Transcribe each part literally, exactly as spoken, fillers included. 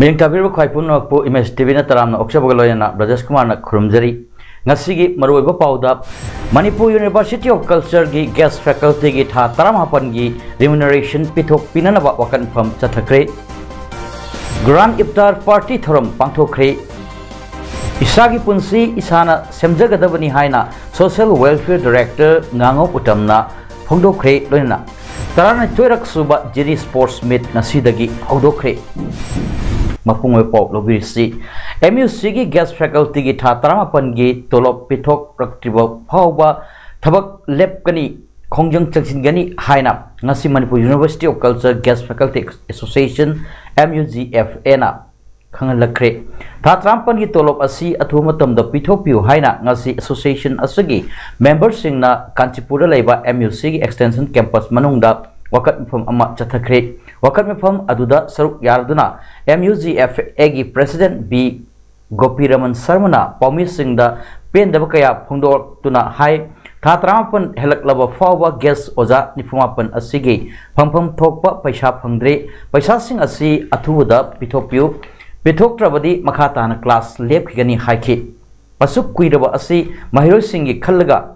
ꯃꯤꯠꯌꯦꯡ ꯇꯥꯕꯤꯔꯤꯕ ꯈ꯭ꯋꯥꯏ ꯄꯨꯝꯅꯃꯛꯄꯨ ꯏꯃꯦꯖ ꯇꯤꯚꯤꯅ ꯇꯔꯥꯝꯅ ꯑꯣꯛꯆꯕꯒ ꯂꯣꯏꯅꯅ ꯕ꯭ꯔꯖꯦꯁ ꯀꯨꯃꯥꯔꯅ ꯈꯨꯔꯨꯝꯖꯔꯤ꯫ ꯉꯁꯤꯒꯤ ꯃꯔꯨꯑꯣꯏꯕ ꯄꯥꯎꯗ, ꯃꯅꯤꯄꯨꯔ University of Cultureꯒꯤ guest facultyꯒꯤ ꯊꯥ ꯇꯔꯥꯃꯥꯄꯟꯒꯤ remuneration ꯄꯤꯊꯣꯛꯄꯤꯅꯅꯕ ꯋꯥꯀꯠ ꯃꯤꯐꯝ ꯆꯠꯊꯈ꯭ꯔꯦ꯫ Grand Iftar party ꯊꯧꯔꯝ ꯄꯥꯡꯊꯣꯛꯈ꯭ꯔꯦ꯫ ꯏꯁꯥꯒꯤ ꯄꯨꯟꯁꯤ ꯏꯁꯥꯅ ꯁꯦꯝꯖꯒꯗꯕꯅꯤ ꯍꯥꯏꯅ Social Welfare Director ꯉꯥꯉꯣꯝ ꯎꯇꯝꯅ ꯐꯣꯡꯗꯣꯛꯈ꯭ꯔꯦ꯫ ꯂꯣꯏꯅꯅ ꯇꯔꯥꯅꯤꯊꯣꯏꯔꯛ ꯁꯨꯕ ꯖꯤꯔꯤ Sports Meet ꯉꯁꯤꯗꯒꯤ ꯍꯧꯗꯣꯛꯈ꯭ꯔꯦ꯫ ꯃꯄꯨꯡ ꯑꯣꯏꯕ ꯄꯥꯎ ꯂꯧꯕꯤꯔꯤꯁꯤ, MUCꯒꯤ guest facultyꯒꯤ ꯊꯥ ꯇꯔꯥꯃꯥꯄꯟꯒꯤ ꯇꯣꯂꯣꯞ ꯄꯤꯊꯣꯛꯂꯛꯇ꯭ꯔꯤꯕ ꯐꯥꯎꯕ ꯊꯕꯛ ꯂꯦꯞꯀꯅꯤ, ꯈꯣꯡꯖꯪ ꯆꯪꯁꯤꯟꯒꯅꯤ ꯍꯥꯏꯅ ꯉꯁꯤ Manipur University of Culture Guest Faculty Association, MUGFAꯅ ꯈꯪꯍꯜꯂꯛꯈ꯭ꯔꯦ꯫ ꯊꯥ ꯇꯔꯥꯃꯥꯄꯟꯒꯤ ꯇꯣꯂꯣꯞ ꯑꯁꯤ ꯑꯊꯨꯕ ꯃꯇꯝꯗ ꯄꯤꯊꯣꯛꯄꯤꯌꯨ ꯍꯥꯏꯅ ꯉꯁꯤ association ꯑꯁꯤꯒꯤ memberꯁꯤꯡꯅ ꯀꯥꯟꯆꯤꯄꯨꯔꯗ ꯂꯩꯕ MUCꯒꯤ extension campus ꯃꯅꯨꯡꯗ ꯋꯥꯀꯠ ꯃꯤꯐꯝ ꯑꯃ ꯆꯠꯊꯈ꯭ꯔꯦ꯫ ꯋꯥꯀꯠ ꯃꯤꯐꯝ ꯑꯗꯨꯗ ꯁꯔꯨꯛ ꯌꯥꯗꯨꯅ MUGFAꯒꯤ president ꯕꯤ ꯒꯣꯄꯤꯔꯃꯟ ꯁꯔꯃꯅ ꯄꯥꯎꯃꯤꯁꯤꯡꯗ ꯄꯦꯟꯗꯕ ꯀꯌꯥ ꯐꯣꯡꯗꯣꯛꯇꯨꯅ ꯍꯥꯏ, ꯊꯥ ꯇꯔꯥꯃꯥꯄꯟ ꯍꯦꯜꯂꯛꯂꯕ ꯐꯥꯎꯕ guest ꯑꯣꯖꯥ ꯅꯤꯐꯨꯃꯥꯄꯟ ꯑꯁꯤꯒꯤ ꯐꯪꯐꯝ ꯊꯣꯛꯄ ꯄꯩꯁꯥ ꯐꯪꯗ꯭ꯔꯦ꯫ ꯄꯩꯁꯥꯁꯤꯡ ꯑꯁꯤ ꯑꯊꯨꯕꯗ ꯄꯤꯊꯣꯛꯄꯤꯌꯨ, ꯄꯤꯊꯣꯛꯇ꯭ꯔꯕꯗꯤ ꯃꯈꯥ ꯇꯥꯅ class ꯂꯦꯞꯈꯤꯒꯅꯤ ꯍꯥꯏꯈꯤ꯫ ꯑꯁꯨꯛ ꯀꯨꯏꯔꯕ ꯑꯁꯤ ꯃꯍꯩꯔꯣꯏꯁꯤꯡꯒꯤ ꯈꯜꯂꯒ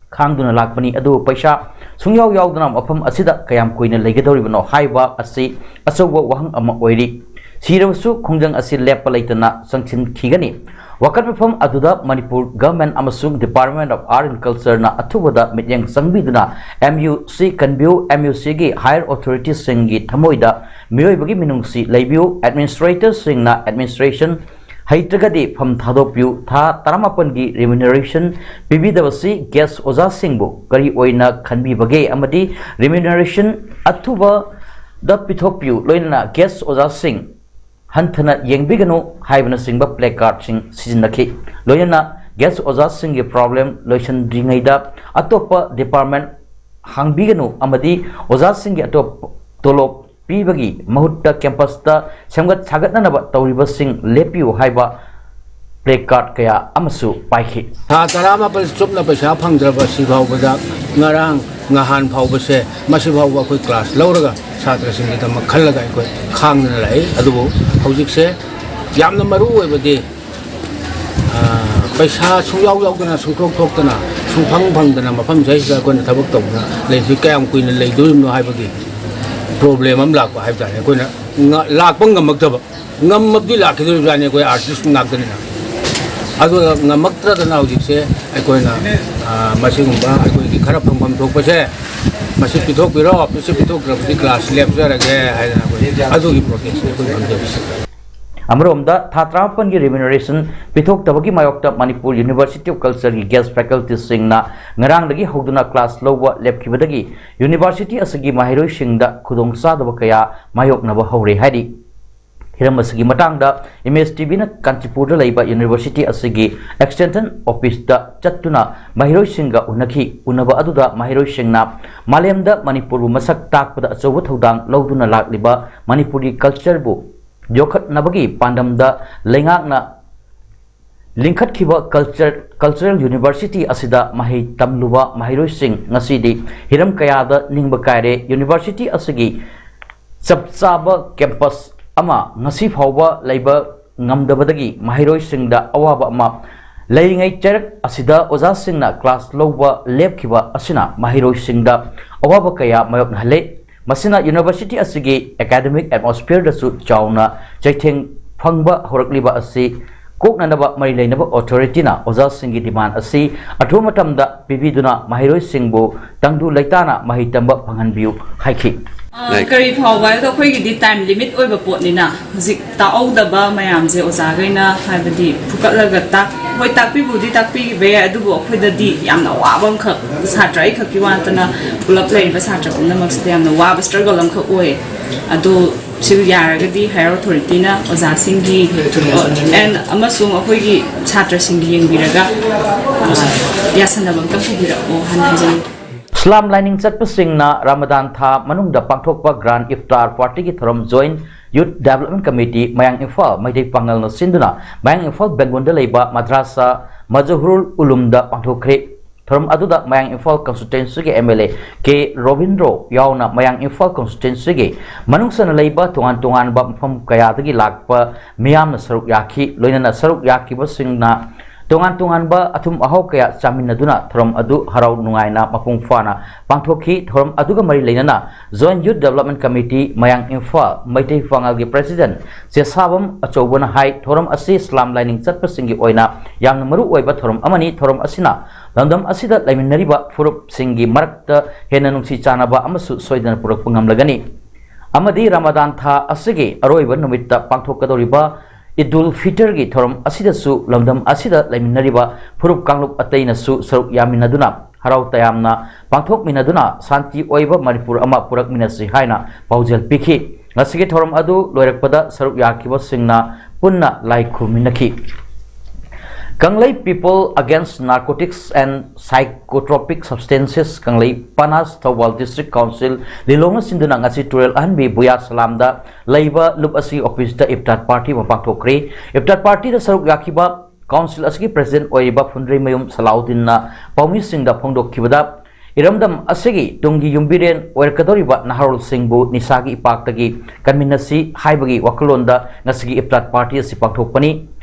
ꯈꯥꯡꯗꯨꯅ ꯂꯥꯛꯄꯅꯤ, ꯑꯗꯨꯕꯨ ꯄꯩꯁꯥ ꯁꯨꯡꯌꯥꯎ ꯌꯥꯎꯗꯅ ꯃꯐꯝ ꯑꯁꯤꯗ ꯀꯌꯥꯝ ꯀꯨꯏꯅ ꯂꯩꯒꯗꯧꯔꯤꯕꯅꯣ ꯍꯥꯏꯕ ꯑꯁꯤ ꯑꯆꯧꯕ ꯋꯥꯍꯪ ꯑꯃ ꯑꯣꯏꯔꯤ꯫ ꯁꯤꯔꯕꯁꯨ ꯈꯣꯡꯖꯪ ꯑꯁꯤ ꯂꯦꯞꯄ ꯂꯩꯇꯅ ꯆꯪꯁꯤꯟꯈꯤꯒꯅꯤ꯫ ꯋꯥꯀꯠ ꯃꯤꯐꯝ ꯑꯗꯨꯗ ꯃꯅꯤꯄꯨꯔ government ꯑꯃꯁꯨꯡ Department of Art and Cultureꯅ ꯑꯊꯨꯕꯗ ꯃꯤꯠꯌꯦꯡ ꯆꯪꯕꯤꯗꯨꯅ MUC ꯀꯟꯕꯤꯌꯨ, MUCꯒꯤ higher authorityꯁꯤꯡꯒꯤ ꯊꯃꯣꯏꯗ ꯃꯤꯑꯣꯏꯕꯒꯤ ꯃꯤꯅꯨꯡꯁꯤ ꯂꯩꯕꯤꯌꯨ, administratorꯁꯤꯡꯅ administration ꯍꯩꯇ꯭ꯔꯒꯗꯤ ꯐꯝ ꯊꯥꯗꯣꯛꯄꯤꯌꯨ꯫ ꯊꯥ ꯇꯔꯥꯃꯥꯄꯟꯒꯤ remuneration ꯄꯤꯕꯤꯗꯕꯁꯤ guest ꯑꯣꯖꯥꯁꯤꯡꯕꯨ ꯀꯔꯤ ꯑꯣꯏꯅ ꯈꯟꯕꯤꯕꯒꯦ ꯑꯃꯗꯤ remuneration ꯑꯊꯨꯕ ꯗ ꯄꯤꯊꯣꯛꯄꯤꯌꯨ, ꯂꯣꯏꯅꯅ ꯒꯦꯁ ꯑꯣꯖꯥꯁꯤꯡ ꯍꯟꯊꯅ ꯌꯦꯡꯕꯤꯒꯅꯨ ꯍꯥꯏꯕꯅꯆꯤꯡꯕ ꯄ꯭ꯂꯦ ꯀꯥꯔꯗꯁꯤꯡ ꯁꯤꯖꯤꯟꯅꯈꯤ꯫ ꯂꯣꯏꯅꯅ ꯒꯦꯁ ꯑꯣꯖꯥꯁꯤꯡꯒꯤ ꯄ꯭ꯔꯣꯕ꯭ꯂꯦꯝ ꯂꯣꯏꯁꯤꯟꯗ꯭ꯔꯤꯉꯩꯗ ꯑꯇꯣꯞꯄ ꯗꯤꯄꯥꯔꯠꯃꯦꯟ ꯍꯥꯡꯕꯤꯒꯅꯨ ꯑꯃꯗꯤ ꯑꯣꯖꯥꯁꯤꯡꯒꯤ ꯑꯇꯣꯞꯄ ꯇꯣꯂꯣꯞ ꯄꯤꯕꯒꯤ ꯃꯍꯨꯠꯇ ꯀꯦꯝꯄꯁꯇ ꯁꯦꯝꯒꯠ ꯁꯥꯒꯠꯅꯅꯕ ꯇꯧꯔꯤꯕꯁꯤꯡ ꯂꯦꯞꯄꯤꯌꯨ ꯍꯥꯏꯕ ꯄ꯭ꯂꯦ ꯀꯥꯔꯗ ꯀꯌꯥ ꯑꯃꯁꯨ ꯄꯥꯏꯈꯤ꯫ ꯊꯥ ꯇꯔꯥꯃꯥꯄꯜ ꯆꯨꯞꯅ ꯄꯩꯁꯥ ꯐꯪꯗ꯭ꯔꯕ ꯁꯤ ꯐꯥꯎꯕꯗ ꯉꯔꯥꯡ ꯅꯍꯥꯟ ꯐꯥꯎꯕꯁꯦ ꯃꯁꯤ ꯐꯥꯎꯕ ꯑꯩꯈꯣꯏ ꯀ꯭ꯂꯥꯁ ꯂꯧꯔꯒ ꯁꯥꯇ꯭ꯔꯁꯤꯡꯒꯤꯗꯃꯛ ꯈꯜꯂꯒ ꯑꯩꯈꯣꯏ ꯈꯥꯡꯗꯅ ꯂꯥꯛꯏ꯫ ꯑꯗꯨꯕꯨ ꯍꯧꯖꯤꯛꯁꯦ ꯌꯥꯝꯅ ꯃꯔꯨ ꯑꯣꯏꯕꯗꯤ, ꯑ, ꯄꯩꯁꯥ ꯁꯨꯡꯌꯥꯎ ꯌꯥꯎꯗꯅ, ꯁꯨꯡꯊꯣꯛ ꯊꯣꯛꯇꯅ, ꯁꯨꯡꯐꯪ ꯐꯪꯗꯅ ꯃꯐꯝꯁꯤꯗꯩꯁꯤꯗ ꯑꯩꯈꯣꯏꯅ ꯊꯕꯛ ꯇꯧꯗꯅ ꯂꯩꯕꯁꯤ ꯀꯌꯥꯝ ꯀꯨꯏꯅ ꯂꯩꯗꯣꯔꯤꯕꯅꯣ ꯍꯥꯏꯕꯒꯤ ꯄ꯭ꯔꯣꯕ꯭ꯂꯦꯝ ꯑꯃ ꯂꯥꯛꯄ ꯍꯥꯏꯕ ꯇꯥꯔꯦ꯫ ꯑꯩꯈꯣꯏꯅ ꯉ-, ꯂꯥꯛꯄ ꯉꯝꯃꯛꯇꯕ, ꯉꯝꯃꯕꯗꯤ ꯂꯥꯛꯈꯤꯗꯣꯔꯤꯕꯖꯥꯠꯅꯤ ꯑꯩꯈꯣꯏ ꯑꯥꯔꯇꯤꯁ ꯉꯥꯛꯇꯅꯤꯅ꯫ ꯑꯗꯨꯒ ꯉꯝꯃꯛꯇ꯭ꯔꯗꯅ ꯍꯧꯖꯤꯛꯁꯦ ꯑꯩꯈꯣꯏꯅ, ꯑ, ꯃꯁꯤꯒꯨꯝꯕ ꯑꯩꯈꯣꯏꯒꯤ ꯈꯔ ꯐꯪꯐꯝ ꯊꯣꯛꯄꯁꯦ ꯃꯁꯤ ꯄꯤꯊꯣꯛꯄꯤꯔꯣ, ꯃꯁꯤ ꯄꯤꯊꯣꯛꯇ꯭ꯔꯕꯗꯤ ꯀ꯭ꯂꯥꯁ ꯂꯦꯞꯆꯔꯒꯦ ꯍꯥꯏꯗꯅ ꯑꯩꯈꯣꯏ ꯑꯗꯨꯒꯤ ꯄ꯭ꯔꯣꯇꯦꯁꯅꯦ ꯑꯩꯈꯣꯏ ꯐꯪꯖꯔꯤꯁꯦ꯫ ꯑꯃꯔꯣꯝꯗ, ꯊꯥ ꯇꯔꯥꯃꯥꯄꯟꯒꯤ ꯔꯤꯃ꯭ꯌꯨꯅꯔꯦꯁꯟ ꯄꯤꯊꯣꯛꯇꯕꯒꯤ ꯃꯥꯌꯣꯛꯇ ꯃꯅꯤꯄꯨꯔ ꯌꯨꯅꯤꯚꯔꯁꯤꯇꯤ ꯑꯣꯐ ꯀꯜꯆꯔꯒꯤ ꯒꯦꯁ ꯐꯦꯀꯜꯇꯤꯁꯤꯡꯅ ꯉꯔꯥꯡꯗꯒꯤ ꯍꯧꯗꯨꯅ ꯀ꯭ꯂꯥꯁ ꯂꯧꯕ ꯂꯦꯞꯈꯤꯕꯗꯒꯤ ꯌꯨꯅꯤꯚꯔꯁꯤꯇꯤ ꯑꯁꯤꯒꯤ ꯃꯍꯩꯔꯣꯏꯁꯤꯡꯗ ꯈꯨꯗꯣꯡꯆꯥꯗꯕ ꯀꯌꯥ ꯃꯥꯌꯣꯛꯅꯕ ꯍꯧꯔꯦ ꯍꯥꯏꯔꯤ꯫ ꯍꯤꯔꯝ ꯑꯁꯤꯒꯤ ꯃꯇꯥꯡꯗ ꯑꯦꯝ ꯑꯦꯁ ꯇꯤ ꯚꯤꯅ ꯀꯥꯟꯆꯤꯄꯨꯔꯗ ꯂꯩꯕ ꯌꯨꯅꯤꯚꯔꯁꯤꯇꯤ ꯑꯁꯤꯒꯤ ꯑꯦꯛꯁꯇꯦꯟꯁꯟ ꯑꯣꯐꯤꯁꯇ ꯆꯠꯇꯨꯅ ꯃꯍꯩꯔꯣꯏꯁꯤꯡꯒ ꯎꯅꯈꯤ꯫ ꯎꯅꯕ ꯑꯗꯨꯗ ꯃꯍꯩꯔꯣꯏꯁꯤꯡꯅ ꯃꯥꯂꯦꯝꯗ ꯃꯅꯤꯄꯨꯔꯕꯨ ꯃꯁꯛ ꯇꯥꯛꯄꯗ ꯑꯆꯧꯕ ꯊꯧꯗꯥꯡ ꯂꯧꯗꯨꯅ ꯂꯥꯛꯂꯤꯕ ꯃꯅꯤꯄꯨꯔꯒꯤ ꯀꯜꯆꯔꯕꯨ ꯌꯣꯛꯈꯠꯅꯕꯒꯤ ꯄꯥꯟꯗꯝꯗ ꯂꯩꯉꯥꯛꯅ ꯂꯤꯡꯈꯠꯈꯤꯕ ꯀꯜꯆꯔ, ꯀꯜꯆꯔꯦꯜ ꯌꯨꯅꯤꯚꯔꯁꯤꯇꯤ ꯑꯁꯤꯗ ꯃꯍꯩ ꯇꯝꯂꯨꯕ ꯃꯍꯩꯔꯣꯏꯁꯤꯡ ꯉꯁꯤꯗꯤ ꯍꯤꯔꯝ ꯀꯌꯥꯗ ꯅꯤꯡꯕ ꯀꯥꯏꯔꯦ꯫ ꯌꯨꯅꯤꯚꯔꯁꯤꯇꯤ ꯑꯁꯤꯒꯤ ꯆꯞ ꯆꯥꯕ ꯀꯦꯝꯄꯁ ꯑꯃ ꯉꯁꯤ ꯐꯥꯎꯕ ꯂꯩꯕ ꯉꯝꯗꯕꯗꯒꯤ ꯃꯍꯩꯔꯣꯏꯁꯤꯡꯗ ꯑꯋꯥꯕ ꯑꯃ ꯂꯩꯔꯤꯉꯩ ꯆꯩꯔꯛ ꯑꯁꯤꯗ ꯑꯣꯖꯥꯁꯤꯡꯅ ꯀ꯭ꯂꯥꯁ ꯂꯧꯕ ꯂꯦꯞꯈꯤꯕ ꯑꯁꯤꯅ ꯃꯍꯩꯔꯣꯏꯁꯤꯡꯗ ꯑꯋꯥꯕ ꯀꯌꯥ ꯃꯥꯌꯣꯛꯅꯍꯜꯂꯦ꯫ ꯃꯁꯤꯅ ꯌꯨꯅꯤꯚꯔꯁꯤꯇꯤ ꯑꯁꯤꯒꯤ ꯑꯦꯀꯥꯗꯃꯤꯛ ꯑꯦꯠꯃꯣꯁꯐꯤꯌꯔꯗꯁꯨ ꯆꯥꯎꯅ ꯆꯩꯊꯦꯡ ꯐꯪꯕ ꯍꯧꯔꯛꯂꯤꯕ ꯑꯁꯤ ꯀꯣꯛꯅꯅꯕ ꯃꯔꯤ ꯂꯩꯅꯕ ꯑꯣꯊꯣꯔꯤꯇꯤꯅ ꯑꯣꯖꯥꯁꯤꯡꯒꯤ ꯗꯤꯃꯥꯟ ꯑꯁꯤ ꯑꯊꯨꯕ ꯃꯇꯝꯗ ꯄꯤꯕꯤꯗꯨꯅ ꯃꯍꯩꯔꯣꯏꯁꯤꯡꯕꯨ ꯇꯪꯗꯨ ꯂꯩꯇꯥꯅ ꯃꯍꯩ ꯇꯝꯕ ꯐꯪꯍꯟꯕꯤꯌꯨ ꯍꯥꯏꯈꯤ꯫ ꯑ, ꯂꯥꯏꯛ ꯀꯔꯤ ꯐꯥꯎꯕ ꯍꯥꯏꯕꯗꯣ ꯑꯩꯈꯣꯏꯒꯤꯗꯤ time limit ꯑꯣꯏꯕ ꯄꯣꯠꯅꯤꯅ, ꯍꯧꯖꯤꯛ ꯇꯥꯛꯍꯧꯗꯕ ꯃꯌꯥꯝꯁꯦ ꯑꯣꯖꯥꯈꯩꯅ ꯍꯥꯏꯕꯗꯤ ꯐꯨꯀꯠꯂꯒ ꯇꯥꯛ-, ꯍꯣꯏ, ꯇꯥꯛꯄꯤꯕꯨꯗꯤ ꯇꯥꯛꯄꯤꯕ ꯌꯥꯏ, ꯑꯗꯨꯕꯨ ꯑꯩꯈꯣꯏꯗꯗꯤ ꯌꯥꯝꯅ ꯑꯋꯥꯕ ꯑꯃꯈꯛ, ꯁꯥꯇ꯭ꯔ ꯑꯩꯈꯛꯀꯤ ꯋꯥ ꯅꯠꯇꯅ ꯄꯨꯂꯞ ꯂꯩꯔꯤꯕ ꯁꯥꯇ꯭ꯔ ꯄꯨꯝꯅꯃꯛꯁꯤꯗ ꯌꯥꯝꯅ ꯋꯥꯕ struggle ꯑꯃꯈꯛ ꯑꯣꯏ꯫ ꯑꯗꯣ ꯁꯤ ꯌꯥꯔꯒꯗꯤ higher authorityꯅ ꯑꯣꯖꯥꯁꯤꯡꯒꯤ, and ꯑꯃꯁꯨꯡ ꯑꯩꯈꯣꯏꯒꯤ ꯁꯥꯇ꯭ꯔꯁꯤꯡꯒꯤ ꯌꯦꯡꯕꯤꯔꯒ, ꯑ, ꯌꯥꯁꯟꯅꯕ ꯑꯝꯇ ꯄꯨꯕꯤꯔꯛꯑꯣ ꯍꯥꯏꯅ ꯍꯥꯏꯖꯅꯤꯡꯉꯤ꯫ ꯁ꯭ꯂꯥꯝ ꯂꯥꯏꯅꯤꯡ ꯆꯠꯄꯁꯤꯡꯅ ꯔꯃꯗꯥꯟ ꯊꯥ ꯃꯅꯨꯡꯗ ꯄꯥꯡꯊꯣꯛꯄ ꯒ꯭ꯔꯥꯟ ꯏꯐꯇꯥꯔ ꯄꯥꯔꯇꯤꯒꯤ ꯊꯧꯔꯝ ꯖꯣꯏꯟ ꯌꯨꯠ ꯗꯦꯕꯂꯞꯃꯦꯟ ꯀꯃꯤꯇꯤ ꯃꯌꯥꯡ ꯏꯝꯐꯥꯜ ꯃꯩꯇꯩ ꯄꯥꯉꯜꯅ ꯁꯤꯟꯗꯨꯅ ꯃꯌꯥꯡ ꯏꯝꯐꯥꯜ ꯕꯦꯡꯒꯣꯟꯗ ꯂꯩꯕ ꯃꯗ꯭ꯔꯥꯁꯥ ꯃꯖꯍꯨꯔꯨꯜ ꯎꯂꯨꯝꯗ ꯄꯥꯡꯊꯣꯛꯈ꯭ꯔꯦ꯫ ꯊꯧꯔꯝ ꯑꯗꯨꯗ ꯃꯌꯥꯡ ꯏꯝꯐꯥꯜ ꯀꯟꯁꯇꯤꯇ꯭ꯋꯦꯟꯁꯤꯒꯤ M L A K Robindro ꯌꯥꯎꯅ ꯃꯌꯥꯡ ꯏꯝꯐꯥꯜ ꯀꯟꯁꯇꯤꯇ꯭ꯋꯦꯟꯁꯤꯒꯤ ꯃꯅꯨꯡ ꯆꯟꯅ ꯂꯩꯕ ꯇꯣꯉꯥꯟ ꯇꯣꯉꯥꯟꯕ ꯃꯐꯝ ꯀꯌꯥꯗꯒꯤ ꯂꯥꯛꯄ ꯃꯤꯌꯥꯝꯅ ꯁꯔꯨꯛ ꯌꯥꯈꯤ꯫ ꯂꯣꯏꯅꯅ ꯁꯔꯨꯛ ꯌꯥꯈꯤꯕꯁꯤꯡꯅ ꯇꯣꯉꯥꯟ ꯇꯣꯉꯥꯟꯕ ꯑꯊꯨꯝ ꯑꯍꯥꯎ ꯀꯌꯥ ꯆꯥꯃꯤꯟꯅꯗꯨꯅ ꯊꯧꯔꯝ ꯑꯗꯨ ꯍꯔꯥꯎ ꯅꯨꯡꯉꯥꯏꯅ ꯃꯄꯨꯡ ꯐꯥꯅ ꯄꯥꯡꯊꯣꯛꯈꯤ꯫ ꯊꯧꯔꯝ ꯑꯗꯨꯒ ꯃꯔꯤ ꯂꯩꯅꯅ ꯖꯣꯏꯟ ꯌꯨꯠ ꯗꯦꯕꯂꯞꯃꯦꯟ ꯀꯃꯤꯇꯤ ꯃꯌꯥꯡ ꯏꯝꯐꯥꯜ ꯃꯩꯇꯩ ꯄꯥꯉꯜꯒꯤ ꯄ꯭ꯔꯦꯁꯤꯗꯦꯟ ꯆꯦꯁꯥꯕꯝ ꯑꯆꯧꯕꯅ ꯍꯥꯏ, ꯊꯧꯔꯝ ꯑꯁꯤ ꯁ꯭ꯂꯥꯝ ꯂꯥꯏꯅꯤꯡ ꯆꯠꯄꯁꯤꯡꯒꯤ ꯑꯣꯏꯅ ꯌꯥꯝꯅ ꯃꯔꯨ ꯑꯣꯏꯕ ꯊꯧꯔꯝ ꯑꯃꯅꯤ꯫ ꯊꯧꯔꯝ ꯑꯁꯤꯅ ꯂꯝꯗꯝ ꯑꯁꯤꯗ ꯂꯩꯃꯤꯟꯅꯔꯤꯕ ꯐꯨꯔꯨꯞꯁꯤꯡꯒꯤ ꯃꯔꯛꯇ ꯍꯦꯟꯅ ꯅꯨꯡꯁꯤ ꯆꯥꯟꯅꯕ ꯑꯃꯁꯨ ꯁꯣꯏꯗꯅ ꯄꯨꯔꯛꯄ ꯉꯝꯂꯒꯅꯤ꯫ ꯑꯃꯗꯤ ꯔꯃꯗꯥꯟ ꯊꯥ ꯑꯁꯤꯒꯤ ꯑꯔꯣꯏꯕ ꯅꯨꯃꯤꯠꯇ ꯄꯥꯡꯊꯣꯛꯀꯗꯧꯔꯤꯕ ꯏꯗꯨꯜ ꯐꯤꯇꯔꯒꯤ ꯊꯧꯔꯝ ꯑꯁꯤꯗꯁꯨ ꯂꯝꯗꯝ ꯑꯁꯤꯗ ꯂꯩꯃꯤꯟꯅꯔꯤꯕ ꯐꯨꯔꯨꯞ ꯀꯥꯡꯂꯨꯞ ꯑꯇꯩꯅꯁꯨ ꯁꯔꯨꯛ ꯌꯥꯃꯤꯟꯅꯗꯨꯅ ꯍꯔꯥꯎ ꯇꯌꯥꯝꯅ ꯄꯥꯡꯊꯣꯛꯃꯤꯟꯅꯗꯨꯅ ꯁꯥꯟꯇꯤ ꯑꯣꯏꯕ ꯃꯅꯤꯄꯨꯔ ꯑꯃ ꯄꯨꯔꯛꯃꯤꯟꯅꯁꯤ ꯍꯥꯏꯅ ꯄꯥꯎꯖꯦꯜ ꯄꯤꯈꯤ꯫ ꯉꯁꯤꯒꯤ ꯊꯧꯔꯝ ꯑꯗꯨ ꯂꯣꯏꯔꯛꯄꯗ ꯁꯔꯨꯛ ꯌꯥꯈꯤꯕꯁꯤꯡꯅ ꯄꯨꯟꯅ ꯂꯥꯏ ꯈꯨꯔꯨꯝꯃꯤꯟꯅꯈꯤ꯫ Kanglei People Against Narcotics and Psychotropic Substances, ꯀꯪꯂꯩ ꯄꯥꯅꯥꯁ, Thoubal District Council ꯂꯤꯂꯣꯡꯅ ꯁꯤꯟꯗꯨꯅ ꯉꯁꯤ ꯇꯨꯔꯦꯜ ꯑꯍꯟꯕꯤ ꯕꯨꯌꯥ ꯁꯂꯥꯝꯗ ꯂꯩꯕ ꯂꯨꯞ ꯑꯁꯤ ꯑꯣꯐꯤꯁꯇ ꯏꯐꯇꯥꯔ ꯄꯥꯔꯇꯤ ꯑꯃ ꯄꯥꯡꯊꯣꯛꯈ꯭ꯔꯦ꯫ ꯏꯐꯇꯥꯔ ꯄꯥꯔꯇꯤꯗ ꯁꯔꯨꯛ ꯌꯥꯈꯤꯕ ꯀꯥꯎꯟꯁꯤꯜ ꯑꯁꯤꯒꯤ ꯄ꯭ꯔꯦꯁꯤꯗꯦꯟꯠ ꯑꯣꯏꯔꯤꯕ ꯐꯨꯟꯗ꯭ꯔꯩꯃꯌꯨꯝ ꯁꯂꯥꯎꯗꯤꯟꯅ ꯄꯥꯎꯃꯤꯁꯤꯡꯗ ꯐꯣꯡꯗꯣꯛꯈꯤꯕꯗ, ꯏꯔꯝꯗꯝ ꯑꯁꯤꯒꯤ ꯇꯨꯡꯒꯤ ꯌꯨꯝꯕꯤꯔꯦꯟ ꯑꯣꯏꯔꯛꯀꯗꯧꯔꯤꯕ ꯅꯍꯥꯔꯣꯜꯁꯤꯡꯕꯨ ꯅꯤꯁꯥꯒꯤ ꯏꯄꯥꯛꯇꯒꯤ ꯀꯟꯃꯤꯟꯅꯁꯤ ꯍꯥꯏꯕꯒꯤ ꯋꯥꯈꯜꯂꯣꯟꯗ ꯉꯁꯤꯒꯤ ꯏꯐꯇꯥꯔ ꯄꯥꯔꯇꯤ ꯑꯁꯤ ꯄꯥꯡꯊꯣꯛꯄꯅꯤ꯫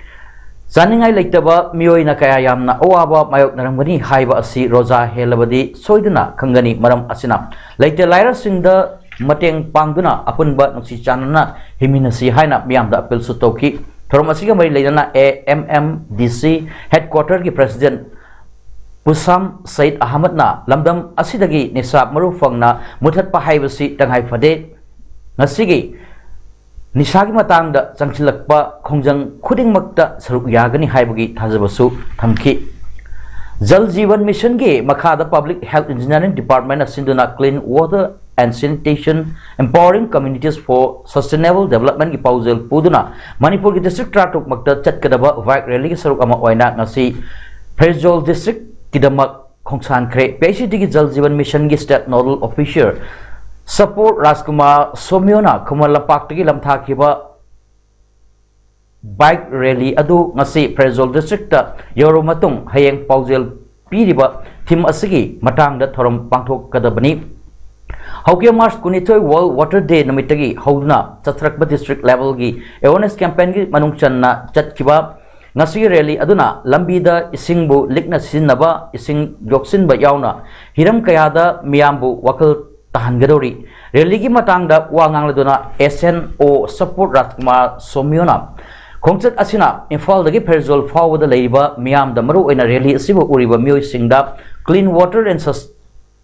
ꯆꯥꯅꯤꯡꯉꯥꯏ ꯂꯩꯇꯕ ꯃꯤꯑꯣꯏꯅ ꯀꯌꯥ ꯌꯥꯝꯅ ꯑꯋꯥꯕ ꯃꯥꯌꯣꯛꯅꯔꯝꯒꯅꯤ ꯍꯥꯏꯕ ꯑꯁꯤ ꯔꯣꯖꯥ ꯍꯦꯜꯂꯕꯗꯤ ꯁꯣꯏꯗꯅ ꯈꯪꯒꯅꯤ꯫ ꯃꯔꯝ ꯑꯁꯤꯅ ꯂꯩꯇ ꯂꯥꯏꯔꯁꯤꯡꯗ ꯃꯇꯦꯡ ꯄꯥꯡꯗꯨꯅ ꯑꯄꯨꯟꯕ ꯅꯨꯡꯁꯤ ꯆꯥꯟꯅꯅ ꯍꯤꯡꯃꯤꯟꯅꯁꯤ ꯍꯥꯏꯅ ꯃꯤꯌꯥꯝꯗ ꯑꯄꯤꯜꯁꯨ ꯇꯧꯈꯤ꯫ ꯊꯧꯔꯝ ꯑꯁꯤꯒ ꯃꯔꯤ ꯂꯩꯅꯅ A M M D C headquarter ꯒꯤ president ꯄꯨꯁꯥꯝ ꯁꯌꯤꯗ ꯑꯍꯃꯗꯅ ꯂꯝꯗꯝ ꯑꯁꯤꯗꯒꯤ ꯅꯤꯁꯥ ꯃꯔꯨ ꯐꯪꯅ ꯃꯨꯊꯠꯄ ꯍꯥꯏꯕꯁꯤ ꯇꯉꯥꯏ ꯐꯗꯦ꯫ ꯉꯁꯤꯒꯤ ꯅꯤꯁꯥꯒꯤ ꯃꯇꯥꯡꯗ ꯆꯪꯁꯤꯜꯂꯛꯄ ꯈꯣꯡꯖꯪ ꯈꯨꯗꯤꯡꯃꯛꯇ ꯁꯔꯨꯛ ꯌꯥꯒꯅꯤ ꯍꯥꯏꯕꯒꯤ ꯊꯥꯖꯕꯁꯨ ꯊꯝꯈꯤ꯫ ꯖꯜ ꯖꯤꯕꯟ ꯃꯤꯁꯟꯒꯤ ꯃꯈꯥꯗ Public Health Engineering Department ꯅ ꯁꯤꯟꯗꯨꯅ Clean Water and Sanitation, Empowering Communities for Sustainable Development ꯀꯤ ꯄꯥꯎꯖꯦꯜ ꯄꯨꯗꯨꯅ ꯃꯅꯤꯄꯨꯔꯒꯤ ꯗꯤꯁꯇ꯭ꯔꯤꯛ ꯇꯔꯥꯇꯔꯨꯛ ꯃꯛꯇ ꯆꯠꯀꯗꯕ ꯕꯥꯏꯛ ꯔꯦꯂꯤꯒꯤ ꯁꯔꯨꯛ ꯑꯃ ꯑꯣꯏꯅ ꯉꯁꯤ Pherzawl ꯗꯤꯁꯇ꯭ꯔꯤꯛꯀꯤꯗꯃꯛ ꯈꯣꯡꯁꯥꯟꯈ꯭ꯔꯦ꯫ P H E ꯗꯤꯒꯤ Jal ꯖꯤꯕꯟ ꯃꯤꯁꯟꯒꯤ ꯁ꯭ꯇꯦꯠ ꯅꯣꯗꯜ ꯑꯣꯐꯤꯁꯤꯌꯔ ꯁꯄꯣꯔꯠ ꯔꯥꯖꯀꯨꯃꯥꯔ ꯁꯣꯃꯤꯌꯣꯅ ꯈꯨꯃꯟ ꯂꯝꯄꯥꯛꯇꯒꯤ ꯂꯝꯊꯥꯈꯤꯕ ꯕꯥꯏꯛ ꯔꯦꯂꯤ ꯑꯗꯨ ꯉꯁꯤ ꯐꯦꯔꯖꯣꯜ ꯗꯤꯁꯇ꯭ꯔꯤꯛꯇ ꯌꯧꯔꯕ ꯃꯇꯨꯡ ꯍꯌꯦꯡ ꯄꯥꯎꯖꯦꯜ ꯄꯤꯔꯤꯕ ꯊꯤꯝ ꯑꯁꯤꯒꯤ ꯃꯇꯥꯡꯗ ꯊꯧꯔꯝ ꯄꯥꯡꯊꯣꯛꯀꯗꯕꯅꯤ꯫ ꯍꯧꯈꯤꯕ ꯃꯥꯔꯆ ꯀꯨꯟꯅꯤꯊꯣꯏ World Water Day ꯅꯨꯃꯤꯠꯇꯒꯤ ꯍꯧꯗꯨꯅ ꯆꯠꯊꯔꯛꯄ ꯗꯤꯁꯇ꯭ꯔꯤꯛ ꯂꯦꯚꯦꯜꯒꯤ ꯑꯦꯋꯦꯔꯅꯦꯁ ꯀꯦꯝꯄꯦꯟꯒꯤ ꯃꯅꯨꯡ ꯆꯟꯅ ꯆꯠꯈꯤꯕ ꯉꯁꯤꯒꯤ ꯔꯦꯂꯤ ꯑꯗꯨꯅ ꯂꯝꯕꯤꯗ ꯏꯁꯤꯡꯕꯨ ꯂꯤꯛꯅ ꯁꯤꯖꯤꯟꯅꯕ, ꯏꯁꯤꯡ ꯌꯣꯛꯁꯤꯟꯕ ꯌꯥꯎꯅ ꯍꯤꯔꯝ ꯀꯌꯥꯗ ꯃꯤꯌꯥꯝꯕꯨ ꯋꯥꯈꯜ ꯇꯥꯍꯟꯒꯗꯧꯔꯤ꯫ ꯔꯦꯂꯤꯒꯤ ꯃꯇꯥꯡꯗ ꯋꯥ ꯉꯥꯡꯂꯗꯨꯅ ꯑꯦꯁ ꯑꯦꯟ ꯑꯣ ꯁꯄꯣꯔꯠ ꯔꯥꯖꯀꯨꯃꯥꯔ ꯁꯣꯃꯤꯌꯣꯅ ꯈꯣꯡꯆꯠ ꯑꯁꯤꯅ ꯏꯝꯐꯥꯜꯗꯒꯤ ꯐꯦꯔꯖꯣꯜ ꯐꯥꯎꯕꯗ ꯂꯩꯔꯤꯕ ꯃꯤꯌꯥꯝꯗ, ꯃꯔꯨꯑꯣꯏꯅ ꯔꯦꯂꯤ ꯑꯁꯤꯕꯨ ꯎꯔꯤꯕ ꯃꯤꯑꯣꯏꯁꯤꯡꯗ clean water and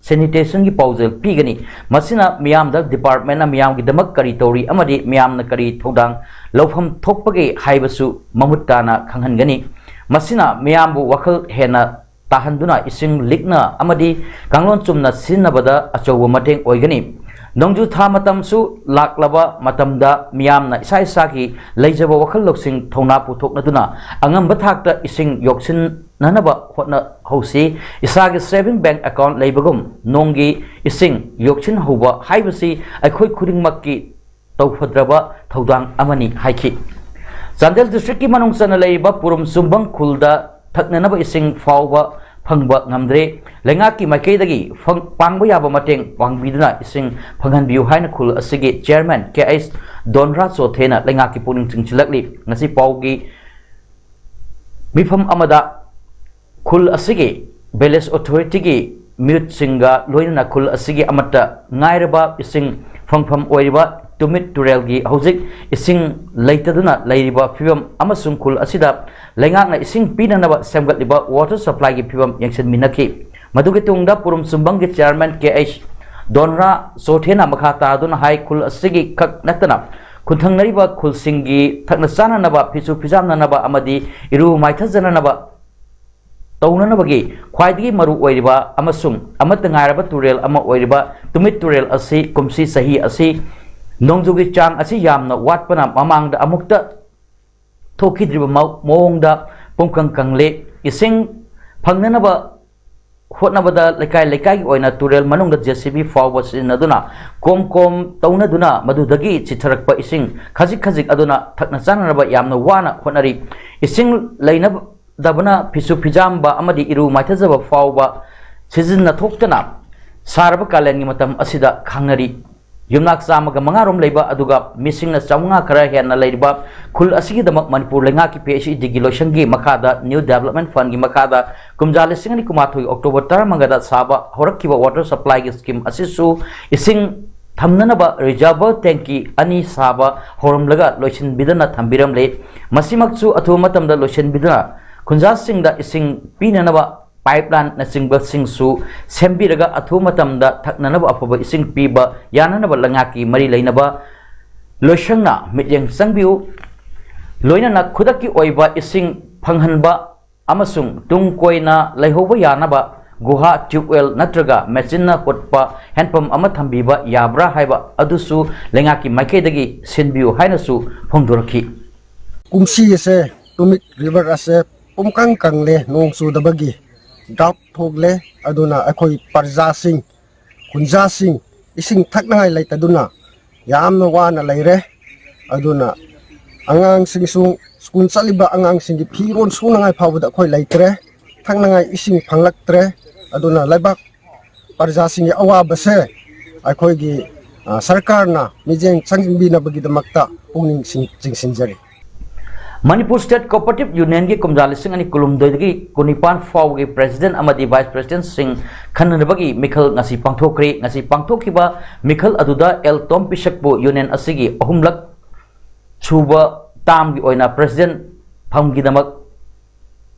sanitation ꯒꯤ ꯄꯥꯎꯖꯦꯜ ꯄꯤꯒꯅꯤ꯫ ꯃꯁꯤꯅ ꯃꯤꯌꯥꯝꯗ ꯗꯤꯄꯥꯔꯠꯃꯦꯟꯅ ꯃꯤꯌꯥꯝꯒꯤꯗꯃꯛ ꯀꯔꯤ ꯇꯧꯔꯤ ꯑꯃꯗꯤ ꯃꯤꯌꯥꯝꯅ ꯀꯔꯤ ꯊꯧꯗꯥꯡ ꯂꯧꯐꯝ ꯊꯣꯛꯄꯒꯦ ꯍꯥꯏꯕꯁꯨ ꯃꯃꯨꯠ ꯇꯥꯅ ꯈꯪꯍꯟꯒꯅꯤ꯫ ꯃꯁꯤꯅ ꯃꯤꯌꯥꯝꯕꯨ ꯋꯥꯈꯜ ꯍꯦꯟꯅ ꯇꯥꯍꯟꯗꯨꯅ ꯏꯁꯤꯡ ꯂꯤꯛꯅ ꯑꯃꯗꯤ ꯀꯥꯡꯂꯣꯟ ꯆꯨꯝꯅ ꯁꯤꯖꯤꯟꯅꯕꯗ ꯑꯆꯧꯕ ꯃꯇꯦꯡ ꯑꯣꯏꯒꯅꯤ꯫ ꯅꯣꯡꯖꯨ ꯊꯥ ꯃꯇꯝꯁꯨ ꯂꯥꯛꯂꯕ ꯃꯇꯝꯗ ꯃꯤꯌꯥꯝꯅ ꯏꯁꯥ ꯏꯁꯥꯒꯤ ꯂꯩꯖꯕ ꯋꯥꯈꯜ ꯂꯧꯁꯤꯡ ꯊꯧꯅꯥ ꯄꯨꯊꯣꯛꯅꯗꯨꯅ ꯑꯉꯝꯕ ꯊꯥꯛꯇ ꯏꯁꯤꯡ ꯌꯣꯛꯁꯤꯟꯅꯅꯕ ꯍꯣꯠꯅꯍꯧꯁꯤ꯫ ꯏꯁꯥꯒꯤ saving bank account ꯂꯩꯕꯒꯨꯝ ꯅꯣꯡꯒꯤ ꯏꯁꯤꯡ ꯌꯣꯛꯁꯤꯟꯍꯧꯕ ꯍꯥꯏꯕꯁꯤ ꯑꯩꯈꯣꯏ ꯈꯨꯗꯤꯡꯃꯛꯀꯤ ꯇꯧꯐꯗ꯭ꯔꯕ ꯊꯧꯗꯥꯡ ꯑꯃꯅꯤ ꯍꯥꯏꯈꯤ꯫ ꯆꯥꯟꯗꯦꯜ ꯗꯤꯁꯇ꯭ꯔꯤꯛꯀꯤ ꯃꯅꯨꯡ ꯆꯟꯅ ꯂꯩꯔꯤꯕ ꯄꯨꯔꯨꯝ ꯆꯨꯝꯕꯪ ꯈꯨꯜꯗ ꯊꯛꯅꯅꯕ ꯏꯁꯤꯡ ꯐꯥꯎꯕ ꯐꯪꯕ ꯉꯝꯗ꯭ꯔꯦ꯫ ꯂꯩꯉꯥꯛꯀꯤ ꯃꯥꯏꯀꯩꯗꯒꯤ ꯐꯪ-, ꯄꯥꯡꯕ ꯌꯥꯕ ꯃꯇꯦꯡ ꯄꯥꯡꯕꯤꯗꯨꯅ ꯏꯁꯤꯡ ꯐꯪꯍꯟꯕꯤꯌꯨ ꯍꯥꯏꯅ ꯈꯨꯜ ꯑꯁꯤꯒꯤ ꯆꯤꯌꯔꯃꯦꯟ ꯀꯦ ꯑꯩꯆ ꯗꯣꯟꯔꯥ ꯆꯣꯊꯦꯅ ꯂꯩꯉꯥꯛꯀꯤ ꯄꯨꯛꯅꯤꯡ ꯆꯤꯡꯁꯤꯜꯂꯛꯂꯤ꯫ ꯉꯁꯤ ꯄꯥꯎꯒꯤ ꯃꯤꯐꯝ ꯑꯃꯗ ꯈꯨꯜ ꯑꯁꯤꯒꯤ ꯚꯤꯂꯦꯖ ꯑꯣꯊꯣꯔꯤꯇꯤꯒꯤ ꯃꯤꯍꯨꯠꯁꯤꯡꯒ ꯂꯣꯏꯅꯅ ꯈꯨꯜ ꯑꯁꯤꯒꯤ ꯑꯃꯠꯇ ꯉꯥꯏꯔꯕ ꯏꯁꯤꯡ ꯐꯪꯐꯝ ꯑꯣꯏꯔꯤꯕ ꯇꯨꯃꯤꯠ ꯇꯨꯔꯦꯜꯒꯤ ꯍꯧꯖꯤꯛ ꯏꯁꯤꯡ ꯂꯩꯇꯗꯨꯅ ꯂꯩꯔꯤꯕ ꯐꯤꯕꯝ ꯑꯃꯁꯨꯡ ꯈꯨꯜ ꯑꯁꯤꯗ ꯂꯩꯉꯥꯛꯅ ꯏꯁꯤꯡ ꯄꯤꯅꯅꯕ ꯁꯦꯝꯒꯠꯂꯤꯕ water supplyꯒꯤ ꯐꯤꯕꯝ ꯌꯦꯡꯁꯤꯟꯃꯤꯟꯅꯈꯤ꯫ ꯃꯗꯨꯒꯤ ꯇꯨꯡꯗ ꯄꯨꯔꯨꯝ ꯁꯨꯝꯕꯪꯒꯤ chairman ꯀꯦ ꯑꯩꯆ ꯗꯣꯟꯔꯥ ꯆꯣꯊꯦꯅ ꯃꯈꯥ ꯇꯥꯗꯨꯅ ꯍꯥꯏ, ꯈꯨꯜ ꯑꯁꯤꯒꯤ ꯈꯛ ꯅꯠꯇꯅ ꯈꯨꯟꯊꯪꯅꯔꯤꯕ ꯈꯨꯜꯁꯤꯡꯒꯤ ꯊꯛꯅ ꯆꯥꯅꯅꯕ, ꯐꯤꯁꯨ ꯐꯤꯖꯥꯝꯅꯅꯕ ꯑꯃꯗꯤ ꯏꯔꯨ ꯃꯥꯏꯊꯖꯅꯅꯕ ꯇꯧꯅꯅꯕꯒꯤ ꯈ꯭ꯋꯥꯏꯗꯒꯤ ꯃꯔꯨ ꯑꯣꯏꯔꯤꯕ ꯑꯃꯁꯨꯡ ꯑꯃꯠꯇ ꯉꯥꯏꯔꯕ ꯇꯨꯔꯦꯜ ꯑꯃ ꯑꯣꯏꯔꯤꯕ ꯇꯨꯃꯤꯠ ꯇꯨꯔꯦꯜ ꯑꯁꯤ ꯀꯨꯝꯁꯤ ꯆꯍꯤ ꯑꯁꯤ ꯅꯣꯡꯖꯨꯒꯤ ꯆꯥꯡ ꯑꯁꯤ ꯌꯥꯝꯅ ꯋꯥꯠꯄꯅ ꯃꯃꯥꯡꯗ ꯑꯃꯨꯛꯇ ꯊꯣꯛꯈꯤꯗ꯭ꯔꯤꯕ ꯃꯑꯣ-, ꯃꯑꯣꯡꯗ ꯄꯨꯝꯀꯪ ꯀꯪꯂꯦ꯫ ꯏꯁꯤꯡ ꯐꯪꯅꯅꯕ ꯍꯣꯠꯅꯕꯗ ꯂꯩꯀꯥꯏ ꯂꯩꯀꯥꯏꯒꯤ ꯑꯣꯏꯅ ꯇꯨꯔꯦꯜ ꯃꯅꯨꯡꯗ ꯖꯦ ꯁꯤ ꯕꯤ ꯐꯥꯎꯕ ꯁꯤꯖꯤꯟꯅꯗꯨꯅ ꯀꯣꯝ ꯀꯣꯝ ꯇꯧꯅꯗꯨꯅ ꯃꯗꯨꯗꯒꯤ ꯆꯤꯊꯔꯛꯄ ꯏꯁꯤꯡ ꯈꯖꯤꯛ ꯈꯖꯤꯛ ꯑꯗꯨꯅ ꯊꯛꯅ ꯆꯥꯅꯅꯕ ꯌꯥꯝꯅ ꯋꯥꯅ ꯍꯣꯠꯅꯔꯤ꯫ ꯏꯁꯤꯡ ꯂꯩꯅꯗꯕꯅ ꯐꯤꯁꯨ ꯐꯤꯖꯥꯝꯕ ꯑꯃꯗꯤ ꯏꯔꯨ ꯃꯥꯏꯊꯖꯕ ꯐꯥꯎꯕ ꯁꯤꯖꯤꯟꯅꯊꯣꯛꯇꯅ ꯁꯥꯔꯕ ꯀꯥꯂꯦꯟꯒꯤ ꯃꯇꯝ ꯑꯁꯤꯗ ꯈꯥꯡꯅꯔꯤ꯫ ꯌꯨꯝꯅꯥꯛ ꯆꯥꯝꯃꯒ ꯃꯉꯥ ꯔꯣꯝ ꯂꯩꯕ, ꯑꯗꯨꯒ ꯃꯤꯁꯤꯡꯅ ꯆꯥꯝꯃꯉꯥ ꯈꯔ ꯍꯦꯟꯅ ꯂꯩꯔꯤꯕ ꯈꯨꯜ ꯑꯁꯤꯒꯤꯗꯃꯛ ꯃꯅꯤꯄꯨꯔ ꯂꯩꯉꯥꯛꯀꯤ ꯄꯤ ꯑꯩꯆ ꯏ ꯗꯤꯒꯤ ꯂꯣꯏꯁꯪꯒꯤ ꯃꯈꯥꯗ, New Development Fundꯒꯤ ꯃꯈꯥꯗ, ꯀꯨꯝꯖꯥ ꯂꯤꯁꯤꯡ ꯑꯅꯤ ꯀꯨꯟꯃꯥꯊꯣꯏ October ꯇꯔꯥꯃꯉꯥꯗ ꯁꯥꯕ ꯍꯧꯔꯛꯈꯤꯕ water supplyꯒꯤ scheme ꯑꯁꯤꯁꯨ ꯏꯁꯤꯡ ꯊꯝꯅꯅꯕ reservoir tank ꯑꯅꯤ ꯁꯥꯕ ꯍꯧꯔꯝꯂꯒ ꯂꯣꯏꯁꯤꯟꯕꯤꯗꯅ ꯊꯝꯕꯤꯔꯝꯂꯦ꯫ ꯃꯁꯤꯃꯛꯁꯨ ꯑꯊꯨꯕ ꯃꯇꯝꯗ ꯂꯣꯏꯁꯤꯟꯕꯤꯗꯨꯅ ꯈꯨꯟꯖꯥꯁꯤꯡꯗ ꯏꯁꯤꯡ ꯄꯤꯅꯅꯕ pipeline ꯅꯆꯤꯡꯕꯁꯤꯡꯁꯨ ꯁꯦꯝꯕꯤꯔꯒ ꯑꯊꯨꯕ ꯃꯇꯝꯗ ꯊꯛꯅꯅꯕ ꯑꯐꯕ ꯏꯁꯤꯡ ꯄꯤꯕ ꯌꯥꯅꯅꯕ ꯂꯩꯉꯥꯛꯀꯤ ꯃꯔꯤ ꯂꯩꯅꯕ ꯂꯣꯏꯁꯪꯅ ꯃꯤꯠꯌꯦꯡ ꯆꯪꯕꯤꯌꯨ꯫ ꯂꯣꯏꯅꯅ ꯈꯨꯗꯛꯀꯤ ꯑꯣꯏꯕ ꯏꯁꯤꯡ ꯐꯪꯍꯟꯕ ꯑꯃꯁꯨꯡ ꯇꯨꯡ ꯀꯣꯏꯅ ꯂꯩꯍꯧꯕ ꯌꯥꯅꯕ ꯒꯨꯍꯥ, tube well ꯅꯠꯇ꯭ꯔꯒ ꯃꯦꯆꯤꯟꯅ ꯍꯨꯠꯄ ꯍꯦꯟꯄꯝ ꯑꯃ ꯊꯝꯕꯤꯕ ꯌꯥꯕ꯭ꯔꯥ ꯍꯥꯏꯕ ꯑꯗꯨꯁꯨ ꯂꯩꯉꯥꯛꯀꯤ ꯃꯥꯏꯀꯩꯗꯒꯤ ꯁꯤꯟꯕꯤꯌꯨ ꯍꯥꯏꯅꯁꯨ ꯐꯣꯡꯗꯣꯔꯛꯈꯤ꯫ ꯀꯨꯝꯁꯤ ꯑꯁꯦ ꯇꯨꯃꯤꯠ river ꯑꯁꯦ ꯄꯨꯝꯀꯪ ꯀꯪꯂꯦ, ꯅꯣꯡ ꯆꯨꯗꯕꯒꯤ drought ꯊꯣꯛꯂꯦ꯫ ꯑꯗꯨꯅ ꯑꯩꯈꯣꯏ ꯄ꯭ꯔꯖꯥꯁꯤꯡ, ꯈꯨꯟꯖꯥꯁꯤꯡ ꯏꯁꯤꯡ ꯊꯛꯅꯉꯥꯏ ꯂꯩꯇꯗꯨꯅ ꯌꯥꯝꯅ ꯋꯥꯅ ꯂꯩꯔꯦ꯫ ꯑꯗꯨꯅ ꯑꯉꯥꯡꯁꯤꯡꯁꯨ, ꯁ꯭ꯀꯨꯜ ꯆꯠꯂꯤꯕ ꯑꯉꯥꯡꯁꯤꯡꯒꯤ ꯐꯤꯔꯣꯜ ꯁꯨꯅꯉꯥꯏ ꯐꯥꯎꯕꯗ ꯑꯩꯈꯣꯏ ꯂꯩꯇ꯭ꯔꯦ, ꯊꯛꯅꯉꯥꯏ ꯏꯁꯤꯡ ꯐꯪꯂꯛꯇ꯭ꯔꯦ꯫ ꯑꯗꯨꯅ ꯂꯩꯕꯥꯛ ꯄ꯭ꯔꯖꯥꯁꯤꯡꯒꯤ ꯑꯋꯥꯕꯁꯦ ꯑꯩꯈꯣꯏꯒꯤ, ꯑ, ꯁꯔꯀꯥꯔꯅ ꯃꯤꯠꯌꯦꯡ ꯆꯪꯕꯤꯅꯕꯒꯤꯗꯃꯛꯇ ꯄꯨꯛꯅꯤꯡ ꯆꯤꯡ-, ꯆꯤꯡꯁꯤꯟꯖꯔꯤ꯫ ꯃꯅꯤꯄꯨꯔ ꯁ꯭ꯇꯦꯠ ꯀꯣꯑꯣꯄꯔꯦꯇꯤꯚ ꯌꯨꯅꯤꯌꯟꯒꯤ ꯀꯨꯝꯖꯥ ꯂꯤꯁꯤꯡ ꯑꯅꯤ ꯀꯨꯟꯍꯨꯝꯗꯣꯏꯗꯒꯤ ꯀꯨꯟꯅꯤꯄꯥꯟ ꯐꯥꯎꯕꯒꯤ ꯄ꯭ꯔꯦꯁꯤꯗꯦꯟꯠ ꯑꯃꯗꯤ ꯚꯥꯏꯁ ꯄ꯭ꯔꯦꯁꯤꯗꯦꯟꯠꯁꯤꯡ ꯈꯟꯅꯅꯕꯒꯤ ꯃꯤꯈꯜ ꯉꯁꯤ ꯄꯥꯡꯊꯣꯛꯈ꯭ꯔꯦ꯫ ꯉꯁꯤ ꯄꯥꯡꯊꯣꯛꯈꯤꯕ ꯃꯤꯈꯜ ꯑꯗꯨꯗ ꯑꯦꯜ ꯇꯣꯝ ꯄꯤꯁꯛꯄꯨ ꯌꯨꯅꯤꯌꯟ ꯑꯁꯤꯒꯤ ꯑꯍꯨꯝꯂꯛ ꯁꯨꯕ ꯇꯥꯔꯝꯒꯤ ꯑꯣꯏꯅ ꯄ꯭ꯔꯦꯁꯤꯗꯦꯟꯠ ꯐꯝꯒꯤꯗꯃꯛ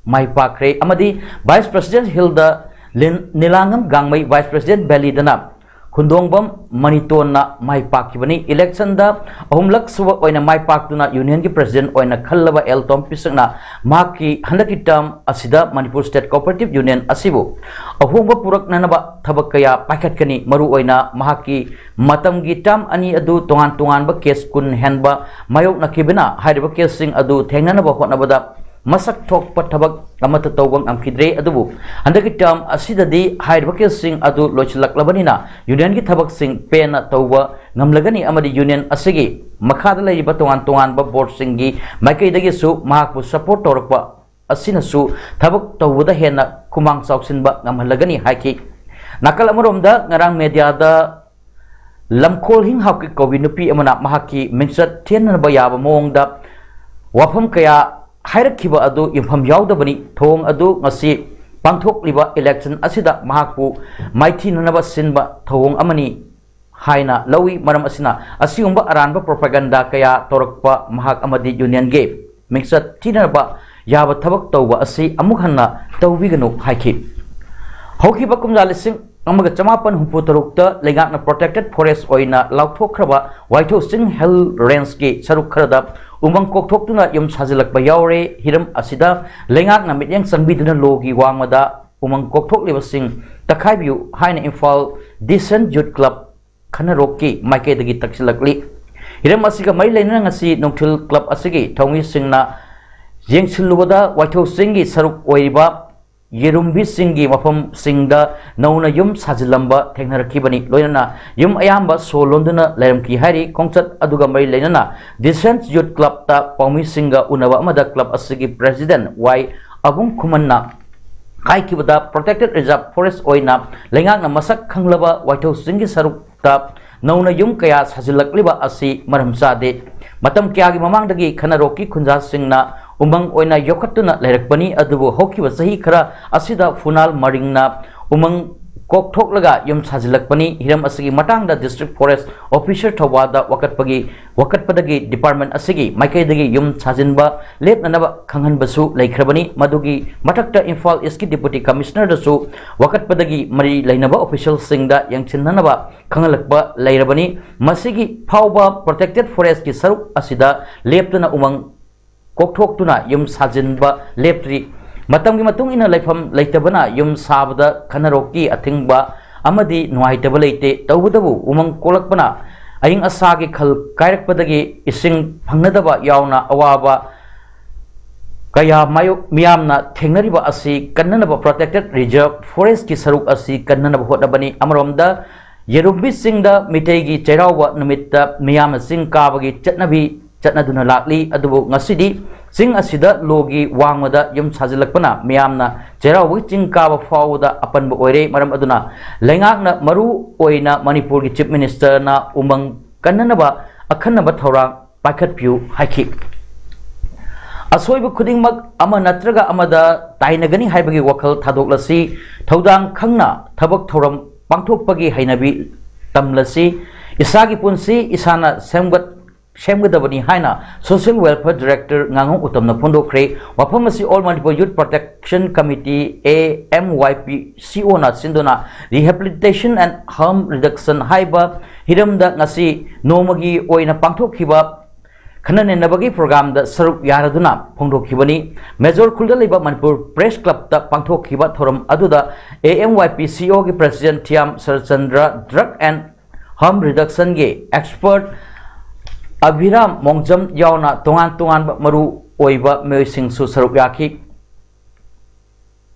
ꯃꯥꯏ ꯄꯥꯛꯈ꯭ꯔꯦ ꯑꯃꯗꯤ ꯚꯥꯏꯁ ꯄ꯭ꯔꯦꯁꯤꯗꯦꯟꯠ ꯍꯤꯜꯗ ꯂꯤꯟ-, ꯅꯤꯂꯥꯉꯝ ꯒꯥꯡꯃꯩ, ꯚꯥꯏꯁ ꯄ꯭ꯔꯦꯁꯤꯗꯦꯟꯠ ꯚꯦꯂꯤꯗꯅ ꯈꯨꯟꯗꯣꯡꯕꯝ ꯃꯅꯤꯇꯣꯟꯅ ꯃꯥꯏ ꯄꯥꯛꯈꯤꯕꯅꯤ꯫ ꯏꯂꯦꯛꯁꯟꯗ ꯑꯍꯨꯝꯂꯛ ꯁꯨꯕ ꯑꯣꯏꯅ ꯃꯥꯏ ꯄꯥꯛꯇꯨꯅ ꯌꯨꯅꯤꯌꯟꯒꯤ ꯄ꯭ꯔꯦꯁꯤꯗꯦꯟꯠ ꯑꯣꯏꯅ ꯈꯜꯂꯕ ꯑꯦꯜ ꯇꯣꯝ ꯄꯤꯁꯛꯅ ꯃꯍꯥꯛꯀꯤ ꯍꯟꯗꯛꯀꯤ ꯇꯔꯝ ꯑꯁꯤꯗ ꯃꯅꯤꯄꯨꯔ ꯁ꯭ꯇꯦꯠ ꯀꯣꯑꯣꯄꯔꯦꯇꯤꯚ ꯌꯨꯅꯤꯌꯟ ꯑꯁꯤꯕꯨ ꯑꯍꯣꯡꯕ ꯄꯨꯔꯛꯅꯅꯕ ꯊꯕꯛ ꯀꯌꯥ ꯄꯥꯏꯈꯠꯀꯅꯤ꯫ ꯃꯔꯨꯑꯣꯏꯅ ꯃꯍꯥꯛꯀꯤ ꯃꯇꯝꯒꯤ ꯇꯔꯝ ꯑꯅꯤ ꯑꯗꯨ ꯇꯣꯉꯥꯟ ꯇꯣꯉꯥꯟꯕ ꯀꯦꯁ ꯀꯨꯟ ꯍꯦꯟꯕ ꯃꯥꯌꯣꯛꯅꯈꯤꯕꯅ ꯍꯥꯏꯔꯤꯕ ꯀꯦꯁꯁꯤꯡ ꯑꯗꯨ ꯊꯦꯡꯅꯅꯕ ꯍꯣꯠꯅꯕꯗ ꯃꯁꯛ ꯊꯣꯛꯄ ꯊꯕꯛ ꯑꯃꯠꯇ ꯇꯧꯕ ꯉꯝꯈꯤꯗ꯭ꯔꯦ꯫ ꯑꯗꯨꯕꯨ ꯍꯟꯗꯛꯀꯤ ꯇꯔꯝ ꯑꯁꯤꯗꯗꯤ ꯍꯥꯏꯔꯤꯕ ꯀꯦꯁꯁꯤꯡ ꯑꯗꯨ ꯂꯣꯏꯁꯤꯜꯂꯛꯂꯕꯅꯤꯅ ꯌꯨꯅꯤꯌꯟꯒꯤ ꯊꯕꯛꯁꯤꯡ ꯄꯦꯟꯅ ꯇꯧꯕ ꯉꯝꯂꯒꯅꯤ ꯑꯃꯗꯤ ꯌꯨꯅꯤꯌꯟ ꯑꯁꯤꯒꯤ ꯃꯈꯥꯗ ꯂꯩꯔꯤꯕ ꯇꯣꯉꯥꯟ ꯇꯣꯉꯥꯟꯕ ꯕꯣꯔꯗꯁꯤꯡꯒꯤ ꯃꯥꯏꯀꯩꯗꯒꯤꯁꯨ ꯃꯍꯥꯛꯄꯨ ꯁꯄꯣꯔꯠ ꯇꯧꯔꯛꯄ ꯑꯁꯤꯅꯁꯨ ꯊꯕꯛ ꯇꯧꯕꯗ ꯍꯦꯟꯅ ꯈꯨꯃꯥꯡ ꯆꯥꯎꯁꯤꯟꯕ ꯉꯝꯍꯜꯂꯒꯅꯤ ꯍꯥꯏꯈꯤ꯫ ꯅꯥꯀꯜ ꯑꯃꯔꯣꯝꯗ ꯉꯔꯥꯡ ꯃꯦꯗꯤꯌꯥꯗ ꯂꯝꯈꯣꯜ ꯍꯤꯡ ꯍꯥꯎꯀꯤ ꯀꯧꯕꯤ ꯅꯨꯄꯤ ꯑꯃꯅ ꯃꯍꯥꯛꯀꯤ ꯃꯤꯡꯆꯠ ꯊꯦꯟꯅꯕ ꯌꯥꯕ ꯃꯑꯣꯡꯗ ꯋꯥꯐꯝ ꯀꯌꯥ ꯍꯥꯏꯔꯛꯈꯤꯕ ꯑꯗꯨ ꯌꯨꯝꯐꯝ ꯌꯥꯎꯗꯕꯅꯤ꯫ ꯊꯧꯑꯣꯡ ꯑꯗꯨ ꯉꯁꯤ ꯄꯥꯡꯊꯣꯛꯂꯤꯕ ꯏꯂꯦꯛꯁꯟ ꯑꯁꯤꯗ ꯃꯍꯥꯛꯄꯨ ꯃꯥꯏꯊꯤꯅꯅꯕ ꯁꯤꯟꯕ ꯊꯧꯑꯣꯡ ꯑꯃꯅꯤ ꯍꯥꯏꯅ ꯂꯧꯏ꯫ ꯃꯔꯝ ꯑꯁꯤꯅ ꯑꯁꯤꯒꯨꯝꯕ ꯑꯔꯥꯟꯕ ꯄ꯭ꯔꯣꯄꯥꯒꯟꯗꯥ ꯀꯌꯥ ꯇꯧꯔꯛꯄ ꯃꯍꯥꯛ ꯑꯃꯗꯤ ꯌꯨꯅꯤꯌꯟꯒꯤ ꯃꯤꯡꯆꯠ ꯊꯤꯅꯅꯕ ꯌꯥꯕ ꯊꯕꯛ ꯇꯧꯕ ꯑꯁꯤ ꯑꯃꯨꯛ ꯍꯟꯅ ꯇꯧꯕꯤꯒꯅꯨ ꯍꯥꯏꯈꯤ꯫ ꯍꯧꯈꯤꯕ ꯀꯨꯝꯖꯥ ꯂꯤꯁꯤꯡ ꯑꯃꯒ ꯆꯃꯥꯄꯟ ꯍꯨꯝꯐꯨ ꯇꯔꯨꯛꯇ ꯂꯩꯉꯥꯛꯅ ꯄ꯭ꯔꯣꯇꯦꯛꯇꯦꯗ ꯐꯣꯔꯦꯁ ꯑꯣꯏꯅ ꯂꯥꯎꯊꯣꯛꯈ꯭ꯔꯕ ꯋꯥꯏꯊꯧ ꯆꯤꯡ ꯍꯤꯜ ꯔꯦꯟꯖꯀꯤ ꯁꯔꯨꯛ ꯈꯔꯗ ꯎꯃꯪ ꯀꯣꯛꯊꯣꯛꯇꯨꯅ ꯌꯨꯝ ꯁꯥꯖꯤꯜꯂꯛꯄ ꯌꯥꯎꯔꯦ꯫ ꯍꯤꯔꯝ ꯑꯁꯤꯗ ꯂꯩꯉꯥꯛꯅ ꯃꯤꯠꯌꯦꯡ ꯆꯪꯕꯤꯗꯨꯅ ꯂꯣꯒꯤ ꯋꯥꯡꯃꯗ ꯎꯃꯪ ꯀꯣꯛꯊꯣꯛꯂꯤꯕꯁꯤꯡ ꯇꯛꯈꯥꯏꯕꯤꯌꯨ ꯍꯥꯏꯅ ꯏꯝꯐꯥꯜ ꯗꯤꯁꯦꯟꯠ ꯌꯨꯠ ꯀ꯭ꯂꯕ ꯈꯟꯅꯔꯣꯛꯀꯤ ꯃꯥꯏꯀꯩꯗꯒꯤ ꯇꯛꯁꯤꯜꯂꯛꯂꯤ꯫ ꯍꯤꯔꯝ ꯑꯁꯤꯒ ꯃꯔꯤ ꯂꯩꯅꯅ ꯉꯁꯤ ꯅꯨꯡꯊꯤꯜ ꯀ꯭ꯂꯕ ꯑꯁꯤꯒꯤ ꯊꯧꯃꯤꯁꯤꯡꯅ ꯌꯦꯡꯁꯤꯜꯂꯨꯕꯗ ꯋꯥꯏꯊꯧ ꯆꯤꯡꯒꯤ ꯁꯔꯨꯛ ꯑꯣꯏꯔꯤꯕ ꯌꯦꯔꯨꯝꯕꯤꯁꯤꯡꯒꯤ ꯃꯐꯝꯁꯤꯡꯗ ꯅꯧꯅ ꯌꯨꯝ ꯁꯥꯖꯤꯜꯂꯝꯕ ꯊꯦꯡꯅꯔꯛꯈꯤꯕꯅꯤ꯫ ꯂꯣꯏꯅꯅ ꯌꯨꯝ ꯑꯌꯥꯝꯕ ꯁꯣ ꯂꯣꯟꯗꯨꯅ ꯂꯩꯔꯝꯈꯤ ꯍꯥꯏꯔꯤ꯫ ꯈꯣꯡꯆꯠ ꯑꯗꯨꯒ ꯃꯔꯤ ꯂꯩꯅꯅ ꯗꯤꯁꯦꯟꯠ ꯌꯨꯠ ꯀ꯭ꯂꯕꯇ ꯄꯥꯎꯃꯤꯁꯤꯡꯒ ꯎꯅꯕ ꯑꯃꯗ ꯀ꯭ꯂꯕ ꯑꯁꯤꯒꯤ ꯄ꯭ꯔꯦꯁꯤꯗꯦꯟꯠ ꯋꯥꯏ ꯑꯕꯨꯡ ꯈꯨꯃꯟꯅ ꯍꯥꯏꯈꯤꯕꯗ ꯄ꯭ꯔꯣꯇꯦꯛꯇꯦꯗ ꯔꯤꯖꯥꯔꯚ ꯐꯣꯔꯦꯁ ꯑꯣꯏꯅ ꯂꯩꯉꯥꯛꯅ ꯃꯁꯛ ꯈꯪꯂꯕ ꯋꯥꯏꯊꯧ ꯆꯤꯡꯒꯤ ꯁꯔꯨꯛꯇ ꯅꯧꯅ ꯌꯨꯝ ꯀꯌꯥ ꯁꯥꯖꯤꯜꯂꯛꯂꯤꯕ ꯑꯁꯤ ꯃꯔꯝ ꯆꯥꯗꯦ꯫ ꯃꯇꯝ ꯀꯌꯥꯒꯤ ꯃꯃꯥꯡꯗꯒꯤ ꯈꯅꯔꯣꯛꯀꯤ ꯈꯨꯟꯖꯥꯁꯤꯡꯅ ꯎꯃꯪ ꯑꯣꯏꯅ ꯌꯣꯛꯈꯠꯇꯨꯅ ꯂꯩꯔꯛꯄꯅꯤ, ꯑꯗꯨꯕꯨ ꯍꯧꯈꯤꯕ ꯆꯍꯤ ꯈꯔ ꯑꯁꯤꯗ ꯐꯨꯅꯥꯜ ꯃꯔꯤꯡꯅ ꯎꯃꯪ ꯀꯣꯛꯊꯣꯛꯂꯒ ꯌꯨꯝ ꯁꯥꯖꯤꯜꯂꯛꯄꯅꯤ꯫ ꯍꯤꯔꯝ ꯑꯁꯤꯒꯤ ꯃꯇꯥꯡꯗ District Forest Officer ꯊꯧꯕꯥꯜꯗ ꯋꯥꯀꯠꯄꯒꯤ ꯋꯥꯀꯠꯄꯗꯒꯤ department ꯑꯁꯤꯒꯤ ꯃꯥꯏꯀꯩꯗꯒꯤ ꯌꯨꯝ ꯁꯥꯖꯤꯟꯕ ꯂꯦꯞꯅꯅꯕ ꯈꯪꯍꯟꯕꯁꯨ ꯂꯩꯈ꯭ꯔꯕꯅꯤ꯫ ꯃꯗꯨꯒꯤ ꯃꯊꯛꯇ ꯏꯝꯐꯥꯜ ꯏꯁꯀꯤ Deputy Commissionerꯗꯁꯨ ꯋꯥꯀꯠꯄꯗꯒꯤ ꯃꯔꯤ ꯂꯩꯅꯕ officialꯁꯤꯡꯗ ꯌꯦꯡꯁꯤꯟꯅꯅꯕ ꯈꯪꯍꯜꯂꯛꯄ ꯂꯩꯔꯕꯅꯤ꯫ ꯃꯁꯤꯒꯤ ꯐꯥꯎꯕ protected forestꯀꯤ ꯁꯔꯨꯛ ꯑꯁꯤꯗ ꯂꯦꯞꯇꯅ ꯎꯃꯪ ꯀꯣꯛꯊꯣꯛꯇꯨꯅ ꯌꯨꯝ ꯁꯥꯖꯤꯟꯕ ꯂꯦꯞꯇ꯭ꯔꯤ꯫ ꯃꯇꯝꯒꯤ ꯃꯇꯨꯡ ꯏꯟꯅ ꯂꯩꯐꯝ ꯂꯩꯇꯕꯅ ꯌꯨꯝ ꯁꯥꯕꯗ ꯈꯅꯔꯣꯛꯀꯤ ꯑꯊꯤꯡꯕ ꯑꯃꯗꯤ ꯅꯨꯡꯉꯥꯏꯇꯕ ꯂꯩꯇꯦ꯫ ꯇꯧꯕꯇꯕꯨ ꯎꯃꯪ ꯀꯣꯛꯂꯛꯄꯅ ꯑꯏꯪ ꯑꯁꯥꯒꯤ ꯈꯜ ꯀꯥꯏꯔꯛꯄꯗꯒꯤ ꯏꯁꯤꯡ ꯐꯪꯅꯗꯕ ꯌꯥꯎꯅ ꯑꯋꯥꯕ ꯀꯌꯥ ꯃꯥꯌꯣꯛ-, ꯃꯤꯌꯥꯝꯅ ꯊꯦꯡꯅꯔꯤꯕ ꯑꯁꯤ ꯀꯟꯅꯅꯕ protected reserve forestꯀꯤ ꯁꯔꯨꯛ ꯑꯁꯤ ꯀꯟꯅꯅꯕ ꯍꯣꯠꯅꯕꯅꯤ꯫ ꯑꯃꯔꯣꯝꯗ ꯌꯦꯔꯨꯝꯕꯤ ꯆꯤꯡꯗ ꯃꯤꯇꯩꯒꯤ ꯆꯩꯔꯥꯎꯕ ꯅꯨꯃꯤꯠꯇ ꯃꯤꯌꯥꯝꯅ ꯆꯤꯡ ꯀꯥꯕꯒꯤ ꯆꯠꯅꯕꯤ ꯆꯠꯅꯗꯨꯅ ꯂꯥꯛꯂꯤ꯫ ꯑꯗꯨꯕꯨ ꯉꯁꯤꯗꯤ ꯆꯤꯡ ꯑꯁꯤꯗ ꯂꯣꯒꯤ ꯋꯥꯡꯃꯗ ꯌꯨꯝ ꯁꯥꯖꯤꯜꯂꯛꯄꯅ ꯃꯤꯌꯥꯝꯅ ꯆꯩꯔꯥꯎꯕꯒꯤ ꯆꯤꯡ ꯀꯥꯕ ꯐꯥꯎꯕꯗ ꯑꯄꯟꯕ ꯑꯣꯏꯔꯦ꯫ ꯃꯔꯝ ꯑꯗꯨꯅ ꯂꯩꯉꯥꯛꯅ ꯃꯔꯨ ꯑꯣꯏꯅ ꯃꯅꯤꯄꯨꯔꯒꯤ Chief Ministerꯅ ꯎꯃꯪ ꯀꯟꯅꯅꯕ ꯑꯈꯟꯅꯕ ꯊꯧꯔꯥꯡ ꯄꯥꯏꯈꯠꯄꯤꯌꯨ ꯍꯥꯏꯈꯤ꯫ ꯑꯁꯣꯏꯕ ꯈꯨꯗꯤꯡꯃꯛ ꯑꯃ ꯅꯠꯇ꯭ꯔꯒ ꯑꯃꯗ ꯇꯥꯏꯅꯒꯅꯤ ꯍꯥꯏꯕꯒꯤ ꯋꯥꯈꯜ ꯊꯥꯗꯣꯛꯂꯁꯤ꯫ ꯊꯧꯗꯥꯡ ꯈꯪꯅ ꯊꯕꯛ ꯊꯧꯔꯝ ꯄꯥꯡꯊꯣꯛꯄꯒꯤ ꯍꯩꯅꯕꯤ ꯇꯝꯂꯁꯤ꯫ ꯏꯁꯥꯒꯤ ꯄꯨꯟꯁꯤ ꯏꯁꯥꯅ ꯁꯦꯝꯒꯠ-, ꯁꯦꯝꯒꯗꯕꯅꯤ ꯍꯥꯏꯅ Social Welfare Director ꯉꯥꯉꯣꯝ ꯎꯇꯝꯅ ꯐꯣꯡꯗꯣꯛꯈ꯭ꯔꯦ꯫ ꯋꯥꯐꯝ ꯑꯁꯤ All Manipur Youth Protection Committee, A M Y P C Oꯅ ꯁꯤꯟꯗꯨꯅ Rehabilitation and Harm Reduction ꯍꯥꯏꯕ ꯍꯤꯔꯝꯗ ꯉꯁꯤ ꯅꯣꯡꯃꯒꯤ ꯑꯣꯏꯅ ꯄꯥꯡꯊꯣꯛꯈꯤꯕ ꯈꯟꯅ ꯅꯩꯅꯕꯒꯤ programꯗ ꯁꯔꯨꯛ ꯌꯥꯔꯗꯨꯅ ꯐꯣꯡꯗꯣꯛꯈꯤꯕꯅꯤ꯫ ꯃꯦꯖꯣꯔ ꯈꯨꯜꯗ ꯂꯩꯕ ꯃꯅꯤꯄꯨꯔ Press Clubꯇ ꯄꯥꯡꯊꯣꯛꯈꯤꯕ ꯊꯧꯔꯝ ꯑꯗꯨꯗ A M Y P C Oꯒꯤ President Thiyam ꯁꯔꯆꯟꯗ꯭ꯔ, Drug and Harm Reductionꯒꯤ expert ꯑꯚꯤꯔꯥꯝ ꯃꯣꯡꯖꯝ ꯌꯥꯎꯅ ꯇꯣꯉꯥꯟ ꯇꯣꯉꯥꯟꯕ ꯃꯔꯨ ꯑꯣꯏꯕ ꯃꯤꯑꯣꯏꯁꯤꯡꯁꯨ ꯁꯔꯨꯛ ꯌꯥꯈꯤ꯫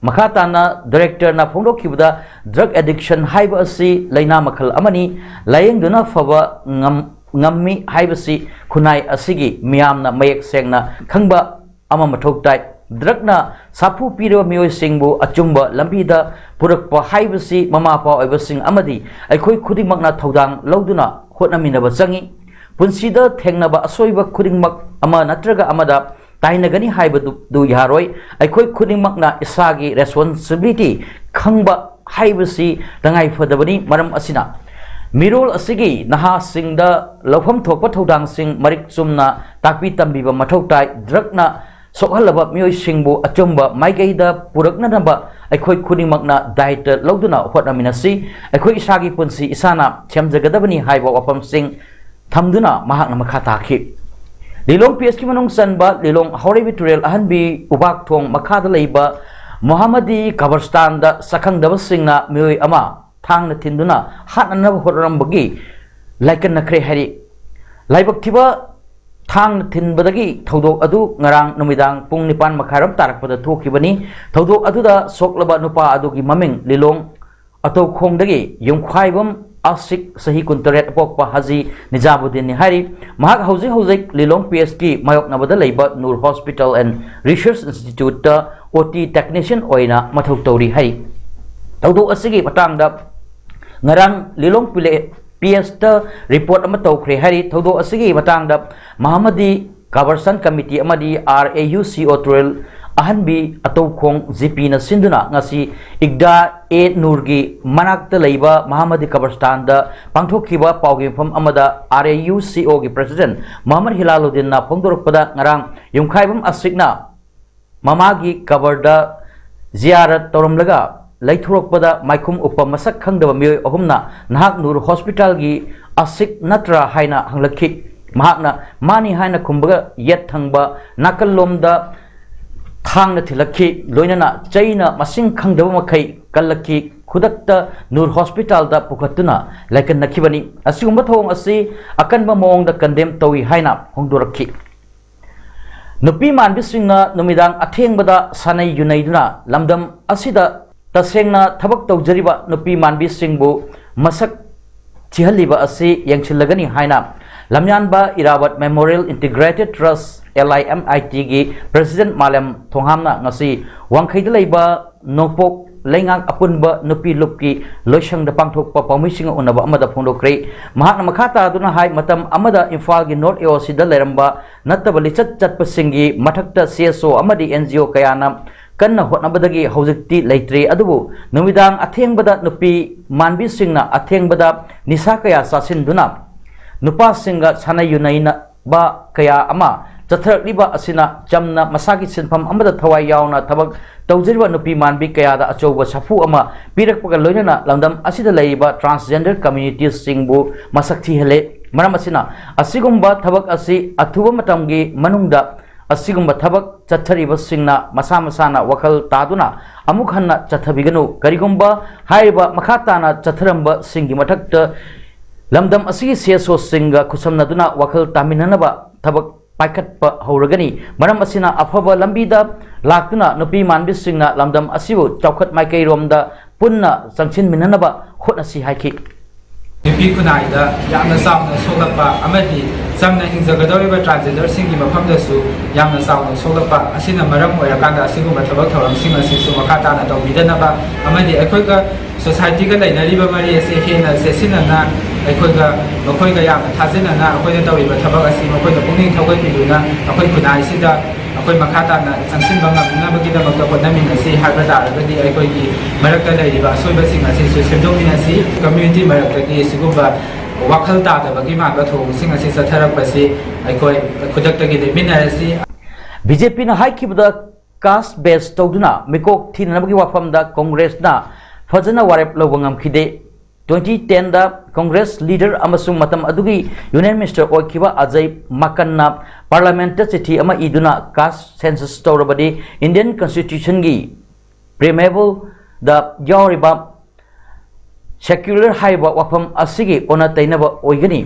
ꯃꯈꯥ ꯇꯥꯅ Directorꯅ ꯐꯣꯡꯗꯣꯛꯈꯤꯕꯗ, drug addiction ꯍꯥꯏꯕ ꯑꯁꯤ ꯂꯥꯏꯅꯥ ꯃꯈꯜ ꯑꯃꯅꯤ꯫ ꯂꯥꯌꯦꯡꯗꯨꯅ ꯐꯕ ꯉꯝ-, ꯉꯝꯃꯤ ꯍꯥꯏꯕꯁꯤ ꯈꯨꯟꯅꯥꯏ ꯑꯁꯤꯒꯤ ꯃꯤꯌꯥꯝꯅ ꯃꯌꯦꯛ ꯁꯦꯡꯅ ꯈꯪꯕ ꯑꯃ ꯃꯊꯧ ꯇꯥꯏ꯫ ꯗ꯭ꯔꯒꯅ ꯁꯥꯐꯨ ꯄꯤꯔꯕ ꯃꯤꯑꯣꯏꯁꯤꯡꯕꯨ ꯑꯆꯨꯝꯕ ꯂꯝꯕꯤꯗ ꯄꯨꯔꯛꯄ ꯍꯥꯏꯕꯁꯤ ꯃꯃꯥ ꯃꯄꯥ ꯑꯣꯏꯕꯁꯤꯡ ꯑꯃꯗꯤ ꯑꯩꯈꯣꯏ ꯈꯨꯗꯤꯡꯃꯛꯅ ꯊꯧꯗꯥꯡ ꯂꯧꯗꯨꯅ ꯍꯣꯠꯅꯃꯤꯟꯅꯕ ꯆꯪꯏ꯫ ꯄꯨꯟꯁꯤꯗ ꯊꯦꯡꯅꯕ ꯑꯁꯣꯏꯕ ꯈꯨꯗꯤꯡꯃꯛ ꯑꯃ ꯅꯠꯇ꯭ꯔꯒ ꯑꯃꯗ ꯇꯥꯏꯅꯒꯅꯤ ꯍꯥꯏꯕꯗꯨ ꯌꯥꯔꯣꯏ꯫ ꯑꯩꯈꯣꯏ ꯈꯨꯗꯤꯡꯃꯛꯅ ꯏꯁꯥꯒꯤ responsibility ꯈꯪꯕ ꯍꯥꯏꯕꯁꯤ ꯇꯉꯥꯏꯐꯗꯕꯅꯤ꯫ ꯃꯔꯝ ꯑꯁꯤꯅ ꯃꯤꯔꯣꯜ ꯑꯁꯤꯒꯤ ꯅꯍꯥꯁꯤꯡꯗ ꯂꯧꯐꯝ ꯊꯣꯛꯄ ꯊꯧꯗꯥꯡꯁꯤꯡ ꯃꯔꯤꯛ ꯆꯨꯝꯅ ꯇꯥꯛꯄꯤ ꯇꯝꯕꯤꯕ ꯃꯊꯧ ꯇꯥꯏ꯫ ꯗ꯭ꯔꯒꯅ ꯁꯣꯛꯍꯜꯂꯕ ꯃꯤꯑꯣꯏꯁꯤꯡꯕꯨ ꯑꯆꯨꯝꯕ ꯃꯥꯏꯀꯩꯗ ꯄꯨꯔꯛꯅꯅꯕ ꯑꯩꯈꯣꯏ ꯈꯨꯗꯤꯡꯃꯛꯅ ꯗꯥꯏꯇ ꯂꯧꯗꯨꯅ ꯍꯣꯠꯅꯃꯤꯟꯅꯁꯤ꯫ ꯑꯩꯈꯣꯏ ꯏꯁꯥꯒꯤ ꯄꯨꯟꯁꯤ ꯏꯁꯥꯅ ꯁꯦꯝꯖꯒꯗꯕꯅꯤ ꯍꯥꯏꯕ ꯋꯥꯐꯝꯁꯤꯡ ꯊꯝꯗꯨꯅ ꯃꯍꯥꯛꯅ ꯃꯈꯥ ꯇꯥꯈꯤ꯫ ꯂꯤꯂꯣꯡ ꯄꯤ ꯑꯦꯁꯀꯤ ꯃꯅꯨꯡ ꯆꯟꯕ ꯂꯤꯂꯣꯡ ꯍꯥꯎꯔꯩꯕꯤ ꯇꯨꯔꯦꯜ ꯑꯍꯟꯕꯤ ꯎꯕꯥꯛ ꯊꯣꯡ ꯃꯈꯥꯗ ꯂꯩꯕ ꯃꯣꯍꯥꯃꯗꯤ ꯀꯕꯔꯁꯇꯥꯟꯗ ꯁꯛꯈꯪꯗꯕꯁꯤꯡꯅ ꯃꯤꯑꯣꯏ ꯑꯃ ꯊꯥꯡꯅ ꯊꯤꯟꯗꯨꯅ ꯍꯥꯠꯅꯅꯕ ꯍꯣꯠꯅꯔꯝꯕꯒꯤ ꯂꯥꯏꯀꯠꯅꯈ꯭ꯔꯦ ꯍꯥꯏꯔꯤ꯫ ꯂꯥꯏꯕꯛ ꯊꯤꯕ ꯊꯥꯡꯅ ꯊꯤꯟꯕꯗꯒꯤ ꯊꯧꯗꯣꯛ ꯑꯗꯨ ꯉꯔꯥꯡ ꯅꯨꯃꯤꯗꯥꯡ ꯄꯨꯡ ꯅꯤꯄꯥꯟ ꯃꯈꯥꯏꯔꯣꯝ ꯇꯥꯔꯛꯄꯗ ꯊꯣꯛꯈꯤꯕꯅꯤ꯫ ꯊꯧꯗꯣꯛ ꯑꯗꯨꯗ ꯁꯣꯛꯂꯕ ꯅꯨꯄꯥ ꯑꯗꯨꯒꯤ ꯃꯃꯤꯡ ꯂꯤꯂꯣꯡ ꯑꯇꯧꯈꯣꯡꯗꯒꯤ ꯌꯨꯝꯈꯥꯏꯕꯝ ꯑꯁꯤꯛ, ꯆꯍꯤ ꯀꯨꯟꯇꯔꯦꯠ, ꯑꯄꯣꯛꯄ ꯍꯥꯖꯤ ꯅꯤꯖꯥꯃꯨꯗꯤꯟꯅꯤ ꯍꯥꯏꯔꯤ꯫ ꯃꯍꯥꯛ ꯍꯧꯖꯤꯛ ꯍꯧꯖꯤꯛ ꯂꯤꯂꯣꯡ ꯄꯤ ꯑꯦꯁꯀꯤ ꯃꯥꯌꯣꯛꯅꯕꯗ ꯂꯩꯕ Nur hospital and research ꯏꯟꯁꯇꯤꯇ꯭ꯌꯨꯠꯇ O T technician ꯑꯣꯏꯅ ꯃꯊꯧ ꯇꯧꯔꯤ ꯍꯥꯏꯔꯤ꯫ ꯊꯧꯗꯣꯛ ꯑꯁꯤꯒꯤ ꯃꯇꯥꯡꯗ ꯉꯔꯥꯡ ꯂꯤꯂꯣꯡ ꯄꯤ ꯑꯦꯁꯇ ꯔꯤꯄꯣꯔꯠ ꯑꯃ ꯇꯧꯈ꯭ꯔꯦ ꯍꯥꯏꯔꯤ꯫ ꯊꯧꯗꯣꯛ ꯑꯁꯤꯒꯤ ꯃꯇꯥꯡꯗ ꯃꯍꯥꯃꯗꯤ ꯀꯕꯔꯁꯟ ꯀꯃꯤꯇꯤ ꯑꯃꯗꯤ ꯑꯥꯔ ꯑꯦ ꯌꯨ ꯁꯤ ꯑꯣ ꯇꯨꯔꯦꯜ ꯑꯍꯟꯕꯤ ꯑꯇꯧꯈꯣꯡ ꯖꯤ ꯄꯤꯅ ꯁꯤꯟꯗꯨꯅ ꯉꯁꯤ ꯏꯒꯗꯥ ꯑꯦ ꯅꯨꯔꯒꯤ ꯃꯅꯥꯛꯇ ꯂꯩꯕ ꯃꯍꯥꯃꯗꯤ ꯀꯕꯔꯁꯇꯥꯟꯗ ꯄꯥꯡꯊꯣꯛꯈꯤꯕ ꯄꯥꯎꯒꯤ ꯃꯐꯝ ꯑꯃꯗ ꯑꯥꯔ ꯑꯦ ꯌꯨ ꯁꯤ ꯑꯣꯒꯤ ꯄ꯭ꯔꯁꯤꯗꯦꯟ ꯃꯣꯍꯝꯃꯗ ꯍꯤꯂꯥꯂꯨꯗꯤꯟꯅ ꯐꯣꯡꯗꯣꯔꯛꯄꯗ, ꯉꯔꯥꯡ ꯌꯨꯝꯈꯥꯏꯕꯝ ꯑꯁꯤꯛꯅ ꯃꯃꯥꯒꯤ ꯀꯕꯔꯗ ꯖꯤꯌꯥꯔꯠ ꯇꯧꯔꯝꯂꯒ ꯂꯩꯊꯣꯔꯛꯄꯗ ꯃꯥꯏꯈꯨꯝ ꯎꯞꯄ ꯃꯁꯛ ꯈꯪꯗꯕ ꯃꯤꯑꯣꯏ ꯑꯍꯨꯝꯅ ꯅꯍꯥꯛ ꯅꯨꯔ ꯍꯣꯁꯄꯤꯇꯥꯜꯒꯤ ꯑꯁꯤꯛ ꯅꯠꯇ꯭ꯔꯥ ꯍꯥꯏꯅ ꯍꯪꯂꯛꯈꯤ꯫ ꯃꯍꯥꯛꯅ ꯃꯥꯅꯤ ꯍꯥꯏꯅ ꯈꯨꯝꯕꯒ ꯌꯦꯠ ꯊꯪꯕ ꯅꯥꯀꯜꯂꯣꯝꯗ ꯊꯥꯡꯅ ꯊꯤꯜꯂꯛꯈꯤ꯫ ꯂꯣꯏꯅꯅ ꯆꯩꯅ ꯃꯁꯤꯡ ꯈꯪꯗꯕ ꯃꯈꯩ ꯀꯜꯂꯛꯈꯤ꯫ ꯈꯨꯗꯛꯇ ꯅꯨꯔ ꯍꯣꯁꯄꯤꯇꯥꯜꯗ ꯄꯨꯈꯠꯇꯨꯅ ꯂꯥꯏꯀꯠꯅꯈꯤꯕꯅꯤ꯫ ꯑꯁꯤꯒꯨꯝꯕ ꯊꯧꯑꯣꯡ ꯑꯁꯤ ꯑꯀꯟꯕ ꯃꯑꯣꯡꯗ ꯀꯟꯗꯦꯝ ꯇꯧꯏ ꯍꯥꯏꯅ ꯐꯣꯡꯗꯣꯔꯛꯈꯤ꯫ ꯅꯨꯄꯤ ꯃꯥꯟꯕꯤꯁꯤꯡꯅ ꯅꯨꯃꯤꯗꯥꯡ ꯑꯊꯦꯡꯕꯗ ꯁꯥꯟꯅꯩ ꯌꯨꯅꯩꯗꯨꯅ ꯂꯝꯗꯝ ꯑꯁꯤꯗ ꯇꯁꯦꯡꯅ ꯊꯕꯛ ꯇꯧꯖꯔꯤꯕ ꯅꯨꯄꯤ ꯃꯥꯟꯕꯤꯁꯤꯡꯕꯨ ꯃꯁꯛ ꯊꯤꯍꯜꯂꯤꯕ ꯑꯁꯤ ꯌꯦꯡꯁꯤꯜꯂꯒꯅꯤ ꯍꯥꯏꯅ ꯂꯝꯌꯥꯟꯕ ꯏꯔꯥꯕꯠ ꯃꯦꯃꯣꯔꯤꯌꯦꯜ ꯏꯟꯇꯤꯒ꯭ꯔꯦꯇꯦꯠ ꯇ꯭ꯔꯁ ꯑꯦꯜ ꯑꯥꯏ ꯑꯦꯝ ꯑꯥꯏ ꯇꯤꯒꯤ ꯄ꯭ꯔꯦꯁꯤꯗꯦꯟꯠ ꯃꯥꯂꯦꯝ ꯊꯣꯡꯍꯥꯝꯅ ꯉꯁꯤ ꯋꯥꯡꯈꯩꯗ ꯂꯩꯕ ꯅꯣꯡꯄꯣꯛ ꯂꯩꯉꯥꯛ ꯑꯄꯨꯟꯕ ꯅꯨꯄꯤ ꯂꯨꯞꯀꯤ ꯂꯣꯏꯁꯪꯗ ꯄꯥꯡꯊꯣꯛꯄ ꯄꯥꯎꯃꯤꯁꯤꯡꯒ ꯎꯅꯕ ꯑꯃꯗ ꯐꯣꯡꯗꯣꯛꯈ꯭ꯔꯦ꯫ ꯃꯍꯥꯛꯅ ꯃꯈꯥ ꯇꯥꯗꯨꯅ ꯍꯥꯏ, ꯃꯇꯝ ꯑꯃꯗ ꯏꯝꯐꯥꯜꯒꯤ ꯅꯣꯔꯠ ꯑꯦ ꯑꯣ ꯁꯤꯗ ꯂꯩꯔꯝꯕ ꯅꯠꯇꯕ ꯂꯤꯆꯠ ꯆꯠꯄꯁꯤꯡꯒꯤ ꯃꯊꯛꯇ ꯁꯤ ꯑꯦꯁ ꯑꯣ ꯑꯃꯗꯤ ꯑꯦꯟ ꯖꯤ ꯑꯣ ꯀꯌꯥꯅ ꯀꯟꯅ ꯍꯣꯠꯅꯕꯗꯒꯤ ꯍꯧꯖꯤꯛꯇꯤ ꯂꯩꯇ꯭ꯔꯦ꯫ ꯑꯗꯨꯕꯨ ꯅꯨꯃꯤꯗꯥꯡ ꯑꯊꯦꯡꯕꯗ ꯅꯨꯄꯤ ꯃꯥꯟꯕꯤꯁꯤꯡꯅ ꯑꯊꯦꯡꯕꯗ ꯅꯤꯁꯥ ꯀꯌꯥ ꯆꯥꯁꯤꯟꯗꯨꯅ ꯅꯨꯄꯥꯁꯤꯡꯒ ꯁꯥꯟꯅ ꯌꯨꯅꯩꯅꯕ ꯀꯌꯥ ꯑꯃ ꯆꯠꯊꯔꯛꯂꯤꯕ ꯑꯁꯤꯅ ꯆꯝꯅ ꯃꯁꯥꯒꯤ ꯁꯤꯟꯐꯝ ꯑꯃꯗ ꯊꯋꯥꯏ ꯌꯥꯎꯅ ꯊꯕꯛ ꯇꯧꯖꯔꯤꯕ ꯅꯨꯄꯤ ꯃꯥꯟꯕꯤ ꯀꯌꯥꯗ ꯑꯆꯧꯕ ꯁꯥꯐꯨ ꯑꯃ ꯄꯤꯔꯛꯄꯒ ꯂꯣꯏꯅꯅ ꯂꯝꯗꯝ ꯑꯁꯤꯗ ꯂꯩꯔꯤꯕ transgender community ꯁꯤꯡꯕꯨ ꯃꯁꯛ ꯊꯤꯍꯜꯂꯦ꯫ ꯃꯔꯝ ꯑꯁꯤꯅ ꯑꯁꯤꯒꯨꯝꯕ ꯊꯕꯛ ꯑꯁꯤ ꯑꯊꯨꯕ ꯃꯇꯝꯒꯤ ꯃꯅꯨꯡꯗ ꯑꯁꯤꯒꯨꯝꯕ ꯊꯕꯛ ꯆꯠꯊꯔꯤꯕꯁꯤꯡꯅ ꯃꯁꯥ ꯃꯁꯥꯅ ꯋꯥꯈꯜ ꯇꯥꯗꯨꯅ ꯑꯃꯨꯛ ꯍꯟꯅ ꯆꯠꯊꯕꯤꯒꯅꯨ꯫ ꯀꯔꯤꯒꯨꯝꯕ ꯍꯥꯏꯔꯤꯕ ꯃꯈꯥ ꯇꯥꯅ ꯆꯠꯊꯔꯝꯕꯁꯤꯡꯒꯤ ꯃꯊꯛꯇ ꯂꯝꯗꯝ ꯑꯁꯤꯒꯤ ꯁꯤ ꯑꯦꯁ ꯑꯣꯁꯤꯡꯒ ꯈꯨꯠꯁꯝꯅꯗꯨꯅ ꯋꯥꯈꯜ ꯇꯥꯃꯤꯟꯅꯅꯕ ꯊꯕꯛ ꯄꯥꯏꯈꯠꯄ ꯍꯧꯔꯒꯅꯤ꯫ ꯃꯔꯝ ꯑꯁꯤꯅ ꯑꯐꯕ ꯂꯝꯕꯤꯗ ꯂꯥꯛꯇꯨꯅ ꯅꯨꯄꯤ ꯃꯥꯟꯕꯤꯁꯤꯡꯅ ꯂꯝꯗꯝ ꯑꯁꯤꯕꯨ ꯆꯥꯎꯈꯠ ꯃꯥꯏꯀꯩꯔꯣꯝꯗ ꯄꯨꯟꯅ ꯆꯪꯁꯤꯟꯃꯤꯟꯅꯅꯕ ꯍꯣꯠꯅꯁꯤ ꯍꯥꯏꯈꯤ꯫ ꯅꯨꯄꯤ ꯈꯨꯟꯅꯥꯏꯗ ꯌꯥꯝꯅ ꯆꯥꯎꯅ ꯁꯣꯛꯂꯛꯄ ꯑꯃꯗꯤ ꯆꯝꯅ ꯍꯤꯡꯖꯒꯗꯧꯔꯤꯕ transgender ꯁꯤꯡꯒꯤ ꯃꯐꯝꯗꯁꯨ ꯌꯥꯝꯅ ꯆꯥꯎꯅ ꯁꯣꯛꯂꯛꯄ ꯑꯁꯤꯅ ꯃꯔꯝ ꯑꯣꯏꯔꯀꯥꯟꯗ ꯑꯁꯤꯒꯨꯝꯕ ꯊꯕꯛ ꯊꯧꯔꯝꯁꯤꯡ ꯑꯁꯤꯁꯨ ꯃꯈꯥ ꯇꯥꯅ ꯇꯧꯕꯤꯗꯅꯕ ꯑꯃꯗꯤ ꯑꯩꯈꯣꯏꯒ society ꯒ ꯂꯩꯅꯔꯤꯕ ꯃꯔꯤ ꯑꯁꯤ ꯍꯦꯟꯅ ꯆꯦꯠꯁꯤꯟꯅꯅ ꯑꯩꯈꯣꯏꯒ ꯃꯈꯣꯏꯒ ꯌꯥꯝꯅ ꯊꯥꯖꯅꯅ ꯑꯩꯈꯣꯏꯅ ꯇꯧꯔꯤꯕ ꯊꯕꯛ ꯑꯁꯤ ꯃꯈꯣꯏꯅ ꯄꯨꯛꯅꯤꯡ ꯊꯧꯒꯠꯄꯤꯗꯨꯅ ꯑꯩꯈꯣꯏ ꯈꯨꯟꯅꯥꯏꯁꯤꯗ ꯑꯩꯈꯣꯏ ꯃꯈꯥ ꯇꯥꯅ ꯆꯪꯁꯤꯟꯕ ꯉꯝꯅꯕꯒꯤꯗꯃꯛꯇ ꯍꯣꯠꯅꯃꯤꯟꯅꯁꯤ ꯍꯥꯏꯕ ꯇꯥꯔꯒꯗꯤ ꯑꯩꯈꯣꯏꯒꯤ ꯃꯔꯛꯇ ꯂꯩꯔꯤꯕ ꯑꯁꯣꯏꯕꯁꯤꯡ ꯑꯁꯤꯁꯨ ꯁꯦꯝꯗꯣꯛꯃꯤꯟꯅꯁꯤ꯫ Community ꯃꯔꯛꯇꯒꯤ ꯁꯤꯒꯨꯝꯕ ꯋꯥꯈꯜ ꯇꯥꯗꯕꯒꯤ ꯃꯥꯟꯕ ꯊꯧꯑꯣꯡꯁꯤꯡ ꯑꯁꯤ ꯆꯠꯊꯔꯛꯄꯁꯤ ꯑꯩꯈꯣꯏ ꯈꯨꯗꯛꯇꯒꯤ ꯂꯦꯞꯃꯤꯟꯅꯔꯁꯤ꯫ ꯕꯤ ꯖꯦ ꯄꯤꯅ ꯍꯥꯏꯈꯤꯕꯗ caste base ꯇꯧꯗꯨꯅ ꯃꯤꯀꯣꯛ ꯊꯤꯅꯅꯕꯒꯤ ꯋꯥꯐꯝꯗ ꯀꯣꯡꯒ꯭ꯔꯦꯁꯅ ꯐꯖꯅ ꯋꯥꯔꯦꯞ ꯂꯧꯕ ꯉꯝꯈꯤꯗꯦ꯫ Twenty ten ꯗ ꯀꯣꯡꯒ꯭ꯔꯦꯁ leader ꯑꯃꯁꯨꯡ ꯃꯇꯝ ꯑꯗꯨꯒꯤ Union Minister ꯑꯣꯏꯈꯤꯕ ꯑꯖꯌ ꯃꯥꯀꯟꯅ Parliament ꯇ ꯆꯤꯊꯤ ꯑꯃ ꯏꯗꯨꯅ caste census ꯇꯧꯔꯕꯗꯤ Indian Constitution ꯒꯤ preamble ꯗ ꯌꯥꯎꯔꯤꯕ secular ꯍꯥꯏꯔꯤꯕ ꯋꯥꯐꯝ ꯑꯁꯤꯒꯤ ꯑꯣꯟꯅ ꯇꯩꯅꯕ ꯑꯣꯏꯒꯅꯤ꯫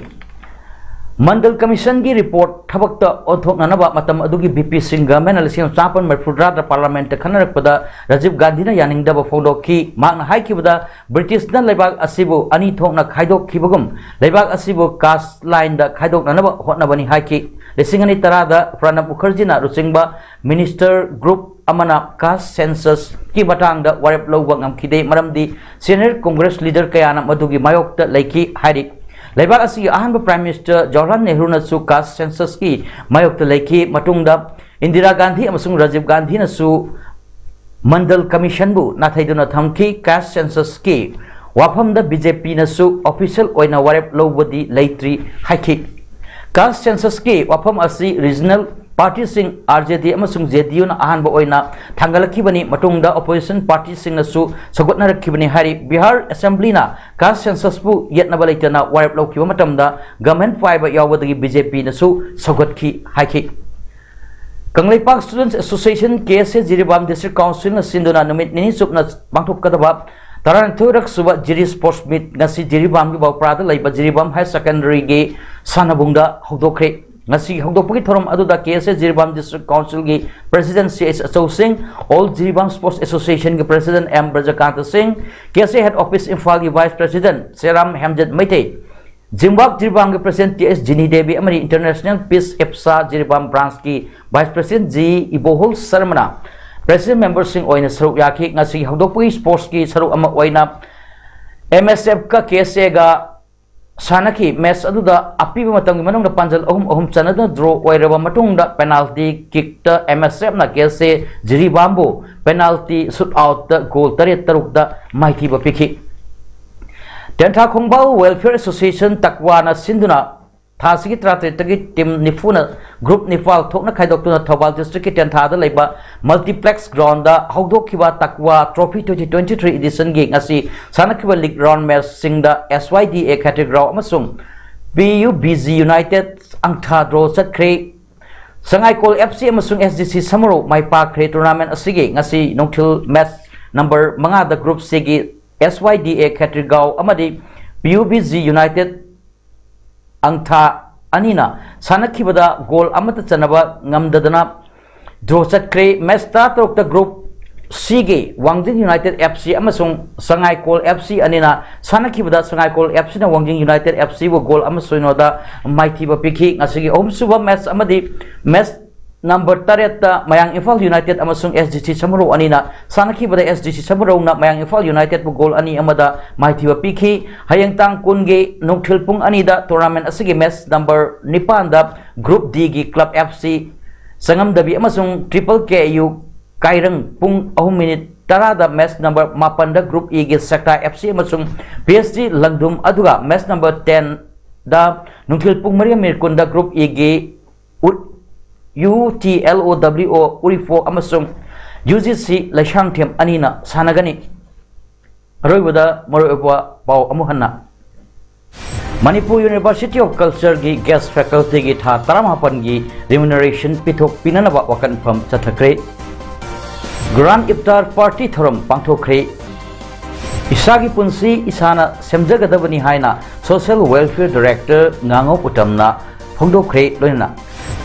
ꯃꯟꯗꯜ Commission ꯒꯤ report ꯊꯕꯛꯇ ꯑꯣꯟꯊꯣꯛꯅꯅꯕ ꯃꯇꯝ ꯑꯗꯨꯒꯤ ꯕꯤ ꯄꯤ ꯁꯤꯡ government ꯅ ꯂꯤꯁꯤꯡ ꯑꯃ ꯆꯥꯃꯥꯄꯟ ꯃꯔꯤꯐꯨ ꯇꯔꯥꯗ Parliament ꯇ ꯈꯟꯅꯔꯛꯄꯗ ꯔꯥꯖꯤꯕ ꯒꯥꯟꯙꯤꯅ ꯌꯥꯅꯤꯡꯗꯕ ꯐꯣꯡꯗꯣꯛꯈꯤ꯫ ꯃꯍꯥꯛꯅ ꯍꯥꯏꯈꯤꯕꯗ, British ꯅ ꯂꯩꯕꯥꯛ ꯑꯁꯤꯕꯨ ꯑꯅꯤ ꯊꯣꯛꯅ ꯈꯥꯏꯗꯣꯛꯈꯤꯕꯒꯨꯝ ꯂꯩꯕꯥꯛ ꯑꯁꯤꯕꯨ caste line ꯗ ꯈꯥꯏꯗꯣꯛꯅꯅꯕ ꯍꯣꯠꯅꯕꯅꯤ ꯍꯥꯏꯈꯤ꯫ ꯂꯤꯁꯤꯡ ꯑꯅꯤ ꯇꯔꯥꯗ ꯄ꯭ꯔꯥꯅꯕ ꯃꯨꯈꯔꯖꯤꯅ ꯂꯨꯆꯤꯡꯕ ꯃꯤꯅꯤꯁꯇꯔ ꯒ꯭ꯔꯨꯞ ꯑꯃꯅ ꯀꯥꯁ ꯁꯦꯟꯁꯁꯀꯤ ꯃꯇꯥꯡꯗ ꯋꯥꯔꯦꯞ ꯂꯧꯕ ꯉꯝꯈꯤꯗꯦ, ꯃꯔꯝꯗꯤ ꯁꯦꯅꯤꯌꯔ ꯀꯣꯡꯒ꯭ꯔꯦꯁ ꯂꯤꯗꯔ ꯀꯌꯥꯅ ꯃꯗꯨꯒꯤ ꯃꯥꯌꯣꯛꯇ ꯂꯩꯈꯤ ꯍꯥꯏꯔꯤ꯫ ꯂꯩꯕꯥꯛ ꯑꯁꯤꯒꯤ ꯑꯍꯥꯟꯕ ꯄ꯭ꯔꯥꯏꯝ ꯃꯤꯅꯤꯁꯇꯔ ꯖꯋꯥꯍꯔꯂꯥꯜ ꯅꯦꯍꯔꯨꯅꯁꯨ ꯀꯥꯁ ꯁꯦꯟꯁꯁꯀꯤ ꯃꯥꯌꯣꯛꯇ ꯂꯩꯈꯤ꯫ ꯃꯇꯨꯡꯗ ꯏꯟꯗꯤꯔꯥ ꯒꯥꯟꯙꯤ ꯑꯃꯁꯨꯡ ꯔꯥꯖꯤꯕ ꯒꯥꯟꯙꯤꯅꯁꯨ ꯃꯟꯗꯜ ꯀꯃꯤꯁꯟꯕꯨ ꯅꯥꯊꯩꯗꯨꯅ ꯊꯝꯈꯤ꯫ ꯀꯥꯁ ꯁꯦꯟꯁꯁꯀꯤ ꯋꯥꯐꯝꯗ ꯕꯤ ꯖꯦ ꯄꯤꯅꯁꯨ ꯑꯣꯐꯤꯁꯤꯌꯦꯜ ꯑꯣꯏꯅ ꯋꯥꯔꯦꯞ ꯂꯧꯕꯗꯤ ꯂꯩꯇ꯭ꯔꯤ ꯍꯥꯏꯈꯤ꯫ ꯀꯥꯁ ꯁꯦꯟꯁꯁꯀꯤ ꯋꯥꯐꯝ ꯑꯁꯤ ꯔꯤꯖꯅꯦꯜ ꯄꯥꯔꯇꯤꯁꯤꯡ ꯑꯥꯔ ꯖꯦ ꯗꯤ ꯑꯃꯁꯨꯡ ꯖꯦ ꯗꯤ ꯌꯨꯅ ꯑꯍꯥꯟꯕ ꯑꯣꯏꯅ ꯊꯥꯡꯒꯠꯂꯛꯈꯤꯕꯅꯤ꯫ ꯃꯇꯨꯡꯗ ꯑꯣꯄꯣꯖꯤꯁꯟ ꯄꯥꯔꯇꯤꯁꯤꯡꯅꯁꯨ ꯁꯧꯒꯠꯅꯔꯛꯈꯤꯕꯅꯤ ꯍꯥꯏꯔꯤ꯫ ꯕꯤꯍꯥꯔ ꯑꯦꯁꯦꯝꯕ꯭ꯂꯤꯅ ꯀꯥꯁ ꯁꯦꯟꯁꯁꯄꯨ ꯌꯦꯠꯅꯕ ꯂꯩꯇꯅ ꯋꯥꯔꯦꯞ ꯂꯧꯈꯤꯕ ꯃꯇꯝꯗ ꯒꯚꯔꯟꯃꯦꯟꯠ ꯄꯥꯏꯕ ꯌꯥꯎꯕꯗꯒꯤ ꯕꯤ ꯖꯦ ꯄꯤꯅꯁꯨ ꯁꯧꯒꯠꯈꯤ ꯍꯥꯏꯈꯤ꯫ Kangleipak ꯁ꯭ꯇꯨꯗꯦꯟꯠꯁ association, K S A, Jiribam district ꯀꯥꯎꯟꯁꯤꯜꯅ ꯁꯤꯟꯗꯨꯅ ꯅꯨꯃꯤꯠ ꯅꯤꯅꯤ ꯆꯨꯞꯅ ꯄꯥꯡꯊꯣꯛꯀꯗꯕ ꯇꯔꯥꯅꯤꯊꯣꯏꯔꯛ ꯁꯨꯕ ꯖꯤꯔꯤ ꯁ꯭ꯄꯣꯔꯠꯁ ꯃꯤꯠ ꯉꯁꯤ ꯖꯤꯔꯤꯕꯥꯝꯒꯤ ꯕꯥꯎꯄ꯭ꯔꯥꯗ ꯂꯩꯕ ꯖꯤꯔꯤꯕꯥꯝ ꯍꯥꯌꯔ ꯁꯦꯀꯦꯟꯗꯔꯤꯒꯤ ꯁꯥꯟꯅꯕꯨꯡꯗ ꯍꯧꯗꯣꯛꯈ꯭ꯔꯦ꯫ ꯉꯁꯤ ꯍꯧꯗꯣꯛꯄꯒꯤ ꯊꯧꯔꯝ ꯑꯗꯨꯗ K S A Jiribam district ꯀꯥꯎꯟꯁꯤꯜꯒꯤ president C H Achou Singh, all Jiribam sports ꯑꯦꯁꯣꯁꯤꯌꯦꯁꯟꯒꯤ president M Brajakanta Singh, K S A head office ꯏꯝꯐꯥꯜꯒꯤ ꯚꯥꯏꯁ ꯄ꯭ꯔꯦꯁꯤꯗꯦꯟꯠ ꯁꯦꯔꯥꯝ ꯍꯦꯝꯖꯠ ꯃꯩꯇꯩ, ꯖꯤꯝꯕꯥꯛ ꯖꯤꯔꯤꯕꯥꯝꯒꯤ president T H Jini Devi ꯑꯃꯗꯤ ꯏꯟꯇꯔꯅꯦꯁꯅꯦꯜ ꯄꯤꯁ ꯏꯞꯁꯥ ꯖꯤꯔꯤꯕꯥꯝ ꯕ꯭ꯔꯥꯟꯁꯀꯤ ꯚꯥꯏꯁ ꯄ꯭ꯔꯦꯁꯤꯗꯦꯟꯠ ꯖꯤ ꯏꯕꯣꯍꯣꯜ ꯁꯔꯃꯅ ꯄ꯭ꯔꯦꯁꯤꯗꯦꯟꯠ ꯃꯦꯝꯕꯔꯁꯤꯡ ꯑꯣꯏꯅ ꯁꯔꯨꯛ ꯌꯥꯈꯤ꯫ ꯉꯁꯤꯒꯤ ꯍꯧꯗꯣꯛꯄꯒꯤ ꯁ꯭ꯄꯣꯔꯠꯁꯀꯤ ꯁꯔꯨꯛ ꯑꯃ ꯑꯣꯏꯅ ꯑꯦꯝ ꯑꯦꯁ ꯑꯦꯐꯀ ꯀꯦ ꯑꯦꯁ ꯑꯦꯒ ꯁꯥꯟꯅꯈꯤ꯫ ꯃꯦꯆ ꯑꯗꯨꯗ ꯑꯄꯤꯕ ꯃꯇꯝꯒꯤ ꯃꯅꯨꯡꯗ ꯄꯥꯟꯖꯜ ꯑꯍꯨꯝ ꯑꯍꯨꯝ ꯆꯟꯅꯗꯨꯅ ꯗ꯭ꯔꯣ ꯑꯣꯏꯔꯕ ꯃꯇꯨꯡꯗ ꯄꯦꯅꯥꯜꯇꯤ ꯀꯤꯛꯇ ꯑꯦꯝ ꯑꯦꯁ ꯑꯦꯐꯅ ꯀꯦ ꯑꯦꯁ ꯑꯦ ꯖꯤꯔꯤꯕꯥꯝꯕꯨ ꯄꯦꯅꯥꯜꯇꯤ ꯁꯨꯠ ꯑꯥꯎꯠꯇ ꯒꯣꯜ ꯇꯔꯦꯠ ꯇꯔꯨꯛꯇ ꯃꯥꯏꯊꯤꯕ ꯄꯤꯈꯤ꯫ ꯇꯦꯟꯊꯥ ꯈꯣꯡꯕꯥꯎ ꯋꯦꯜꯐꯤꯌꯔ ꯑꯦꯁꯣꯁꯤꯌꯦꯁꯟ ꯇꯛꯋꯥꯅ ꯁꯤꯟꯗꯨꯅ ꯊꯥ ꯑꯁꯤꯒꯤ ꯇꯔꯥꯇꯔꯦꯠꯇꯒꯤ ꯇꯤꯝ ꯅꯤꯐꯨꯅ ꯒ꯭ꯔꯨꯞ ꯅꯤꯄꯥꯜ ꯊꯣꯛꯅ ꯈꯥꯏꯗꯣꯛꯇꯨꯅ ꯊꯧꯕꯥꯜ ꯗꯤꯁꯇ꯭ꯔꯤꯛꯀꯤ ꯇꯦꯟꯊꯥꯗ ꯂꯩꯕ ꯃꯜꯇꯤꯄ꯭ꯂꯦꯛꯁ ꯒ꯭ꯔꯥꯎꯟꯗ ꯍꯧꯗꯣꯛꯈꯤꯕ ꯇꯛꯋꯥ ꯇ꯭ꯔꯣꯐꯤ ꯇ꯭ꯋꯦꯟꯇꯤ ꯇ꯭ꯋꯦꯟꯇꯤ ꯊ꯭ꯔꯤ ꯏꯗꯤꯁꯟꯒꯤ ꯉꯁꯤ ꯁꯥꯟꯅꯈꯤꯕ ꯂꯤꯒ ꯔꯥꯎꯟ ꯃꯦꯆꯁꯤꯡꯗ ꯑꯦꯁ ꯋꯥꯏ ꯗꯤ ꯑꯦ ꯈꯦꯇ꯭ꯔꯤꯒ꯭ꯔꯥꯎ ꯑꯃꯁꯨꯡ ꯄꯤ ꯌꯨ ꯕꯤ ꯖꯤ ꯌꯨꯅꯥꯏꯇꯦꯗ ꯑꯪꯊꯥ ꯗ꯭ꯔꯣ ꯆꯠꯈ꯭ꯔꯦ꯫ ꯁꯉꯥꯏꯀꯣꯜ ꯑꯦꯐ ꯁꯤ ꯑꯃꯁꯨꯡ ꯑꯦꯁ ꯗꯤ ꯁꯤ ꯁꯃꯨꯔꯧ ꯃꯥꯏ ꯄꯥꯛꯈ꯭ꯔꯦ꯫ ꯇꯣꯔꯅꯥꯃꯦꯟ ꯑꯁꯤꯒꯤ ꯉꯁꯤ ꯅꯨꯡꯊꯤꯜ ꯃꯦꯆ ꯅꯝꯕꯔ ꯃꯉꯥꯗ ꯒ꯭ꯔꯨꯞ ꯁꯤꯒꯤ ꯑꯦꯁ ꯋꯥꯏ ꯗꯤ ꯑꯦ ꯈꯦꯇ꯭ꯔꯤꯒꯥꯎ ꯑꯃꯗꯤ ꯄꯤ ꯌꯨ ꯕꯤ ꯖꯤ ꯌꯨꯅꯥꯏꯇꯦꯗ ꯑꯪꯊꯥ ꯑꯅꯤꯅ ꯁꯥꯟꯅꯈꯤꯕꯗ ꯒꯣꯜ ꯑꯃꯠꯇ ꯆꯟꯅꯕ ꯉꯝꯗꯗꯅ ꯗ꯭ꯔꯣ ꯆꯠꯈ꯭ꯔꯦ꯫ ꯃꯦꯆ ꯇꯔꯥꯇꯔꯨꯛꯇ ꯒ꯭ꯔꯨꯞ ꯁꯤꯒꯤ ꯋꯥꯡꯖꯤꯡ ꯌꯨꯅꯥꯏꯇꯦꯗ ꯑꯦꯐ ꯁꯤ ꯑꯃꯁꯨꯡ ꯁꯉꯥꯏꯀꯣꯜ ꯑꯦꯐ ꯁꯤ ꯑꯅꯤꯅ ꯁꯥꯟꯅꯈꯤꯕꯗ ꯁꯉꯥꯏꯀꯣꯜ ꯑꯦꯐ ꯁꯤꯅ ꯋꯥꯡꯖꯤꯡ ꯌꯨꯅꯥꯏꯇꯦꯗ ꯑꯦꯐ ꯁꯤꯕꯨ ꯒꯣꯜ ꯑꯃ ꯁꯣꯏꯅꯣꯗ ꯃꯥꯏꯊꯤꯕ ꯄꯤꯈꯤ꯫ ꯉꯁꯤꯒꯤ ꯑꯍꯨꯝꯁꯨꯕ ꯃꯦꯠꯆ ꯑꯃꯗꯤ ꯃꯦꯠꯆ ꯅꯝꯕꯔ ꯇꯔꯦꯠꯇ ꯃꯌꯥꯡ ꯏꯝꯐꯥꯜ ꯌꯨꯅꯥꯏꯇꯦꯗ ꯑꯃꯁꯨꯡ ꯑꯦꯁ ꯖꯤ ꯁꯤ ꯁꯃꯨꯔꯧ ꯑꯅꯤꯅ ꯁꯥꯟꯅꯈꯤꯕꯗ ꯑꯦꯁ ꯖꯤ ꯁꯤ ꯁꯃꯨꯔꯧꯅ ꯃꯌꯥꯡ ꯏꯝꯐꯥꯜ ꯌꯨꯅꯥꯏꯇꯦꯗꯄꯨ ꯒꯣꯜ ꯑꯅꯤ ꯑꯃꯗ ꯃꯥꯏꯊꯤꯕ ꯄꯤꯈꯤ꯫ ꯍꯌꯦꯡ ꯇꯥꯡ ꯀꯨꯟꯒꯤ ꯅꯨꯡꯊꯤꯜ ꯄꯨꯡ ꯑꯅꯤꯗ ꯇꯣꯔꯅꯥꯃꯦꯟ ꯑꯁꯤꯒꯤ ꯃꯦꯠꯆ ꯅꯝꯕꯔ ꯅꯤꯄꯥꯟꯗ ꯒ꯭ꯔꯨꯞ ꯗꯤꯒꯤ ꯀ꯭ꯂꯕ ꯑꯦꯐ ꯁꯤ ꯆꯉꯝꯗꯕꯤ ꯑꯃꯁꯨꯡ ꯇ꯭ꯔꯤꯄꯜ ꯀꯦ ꯌꯨ ꯀꯥꯏꯔꯪ ꯄꯨꯡ ꯑꯍꯨꯝ ꯃꯤꯅꯤꯠ ꯇꯔꯥꯗ ꯃꯦꯠꯆ ꯅꯝꯕꯔ ꯃꯥꯄꯟꯗ ꯒ꯭ꯔꯨꯞ ꯏꯒꯤ ꯁꯦꯛꯇꯥ ꯑꯦꯐ ꯁꯤ ꯑꯃꯁꯨꯡ ꯄꯤ ꯑꯦꯁ ꯖꯤ ꯂꯪꯗꯨꯝ, ꯑꯗꯨꯒ ꯃꯦꯠꯆ ꯅꯝꯕꯔ ꯇꯦꯟꯗ ꯅꯨꯡꯊꯤꯜ ꯄꯨꯡ ꯃꯔꯤ ꯃꯤꯅꯤꯠ ꯀꯨꯟꯗ ꯒ꯭ꯔꯨꯞ ꯏꯒꯤ ꯎ-, ꯌꯨ ꯇꯤ ꯑꯦꯜ ꯑꯣ ꯗꯕ꯭ꯂꯤꯎ ꯑꯣ ꯎꯔꯤꯄꯣꯛ ꯑꯃꯁꯨꯡ ꯌꯨ ꯖꯤ ꯁꯤ ꯂꯩꯁꯥꯡꯊꯦꯝ ꯑꯅꯤꯅ ꯁꯥꯟꯅꯒꯅꯤ꯫ ꯑꯔꯣꯏꯕꯗ ꯃꯔꯨꯑꯣꯏꯕ ꯄꯥꯎ ꯑꯃꯨꯛ ꯍꯟꯅ꯫ ꯃꯅꯤꯄꯨꯔ ꯌꯨꯅꯤꯚꯔꯁꯤꯇꯤ ꯑꯣꯐ ꯀꯜꯆꯔꯒꯤ ꯒꯦꯁ ꯐꯦꯀꯜꯇꯤꯒꯤ ꯊꯥ ꯇꯔꯥꯃꯥꯄꯟꯒꯤ ꯔꯤꯃ꯭ꯌꯨꯅꯔꯦꯁꯟ ꯄꯤꯊꯣꯛꯄꯤꯅꯅꯕ ꯋꯥꯀꯠꯐꯝ ꯆꯠꯊꯈ꯭ꯔꯦ꯫ ꯒ꯭ꯔꯥꯟ ꯏꯐꯇꯥꯔ ꯄꯥꯔꯇꯤ ꯊꯧꯔꯝ ꯄꯥꯡꯊꯣꯛꯈ꯭ꯔꯦ꯫ ꯏꯁꯥꯒꯤ ꯄꯨꯟꯁꯤ ꯏꯁꯥꯅ ꯁꯦꯝꯖꯒꯗꯕꯅꯤ ꯍꯥꯏꯅ ꯁꯣꯁꯤꯌꯦꯜ ꯋꯦꯜꯐꯤꯌꯔ ꯗꯥꯏꯔꯦꯛꯇꯔ ꯉꯥꯉꯣꯝ ꯎꯇꯝꯅ ꯐꯣꯡꯗꯣꯛꯈ꯭ꯔꯦ꯫ ꯂꯣꯏꯅꯅ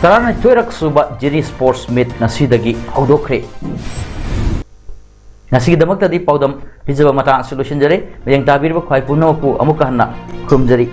ꯇꯔꯥꯅꯤꯊꯣꯏꯔꯛ ꯁꯨꯕ ꯖꯤꯔꯤ ꯁ꯭ꯄꯣꯔꯠꯁ ꯃꯤꯠ ꯉꯁꯤꯗꯒꯤ ꯍꯧꯗꯣꯛꯈ꯭ꯔꯦ꯫ ꯉꯁꯤꯒꯤꯗꯃꯛꯇꯗꯤ ꯄꯥꯎꯗꯝ ꯄꯤꯖꯕ ꯃꯇꯥꯡ ꯑꯁꯤ ꯂꯣꯏꯁꯤꯟꯖꯔꯦ꯫ ꯃꯌꯦꯡ ꯇꯥꯕꯤꯔꯤꯕ ꯈ꯭ꯋꯥꯏ ꯄꯨꯝꯅꯃꯛꯄꯨ ꯑꯃꯨꯛꯀ ꯍꯟꯅ ꯈꯨꯔꯨꯝꯖꯔꯤ꯫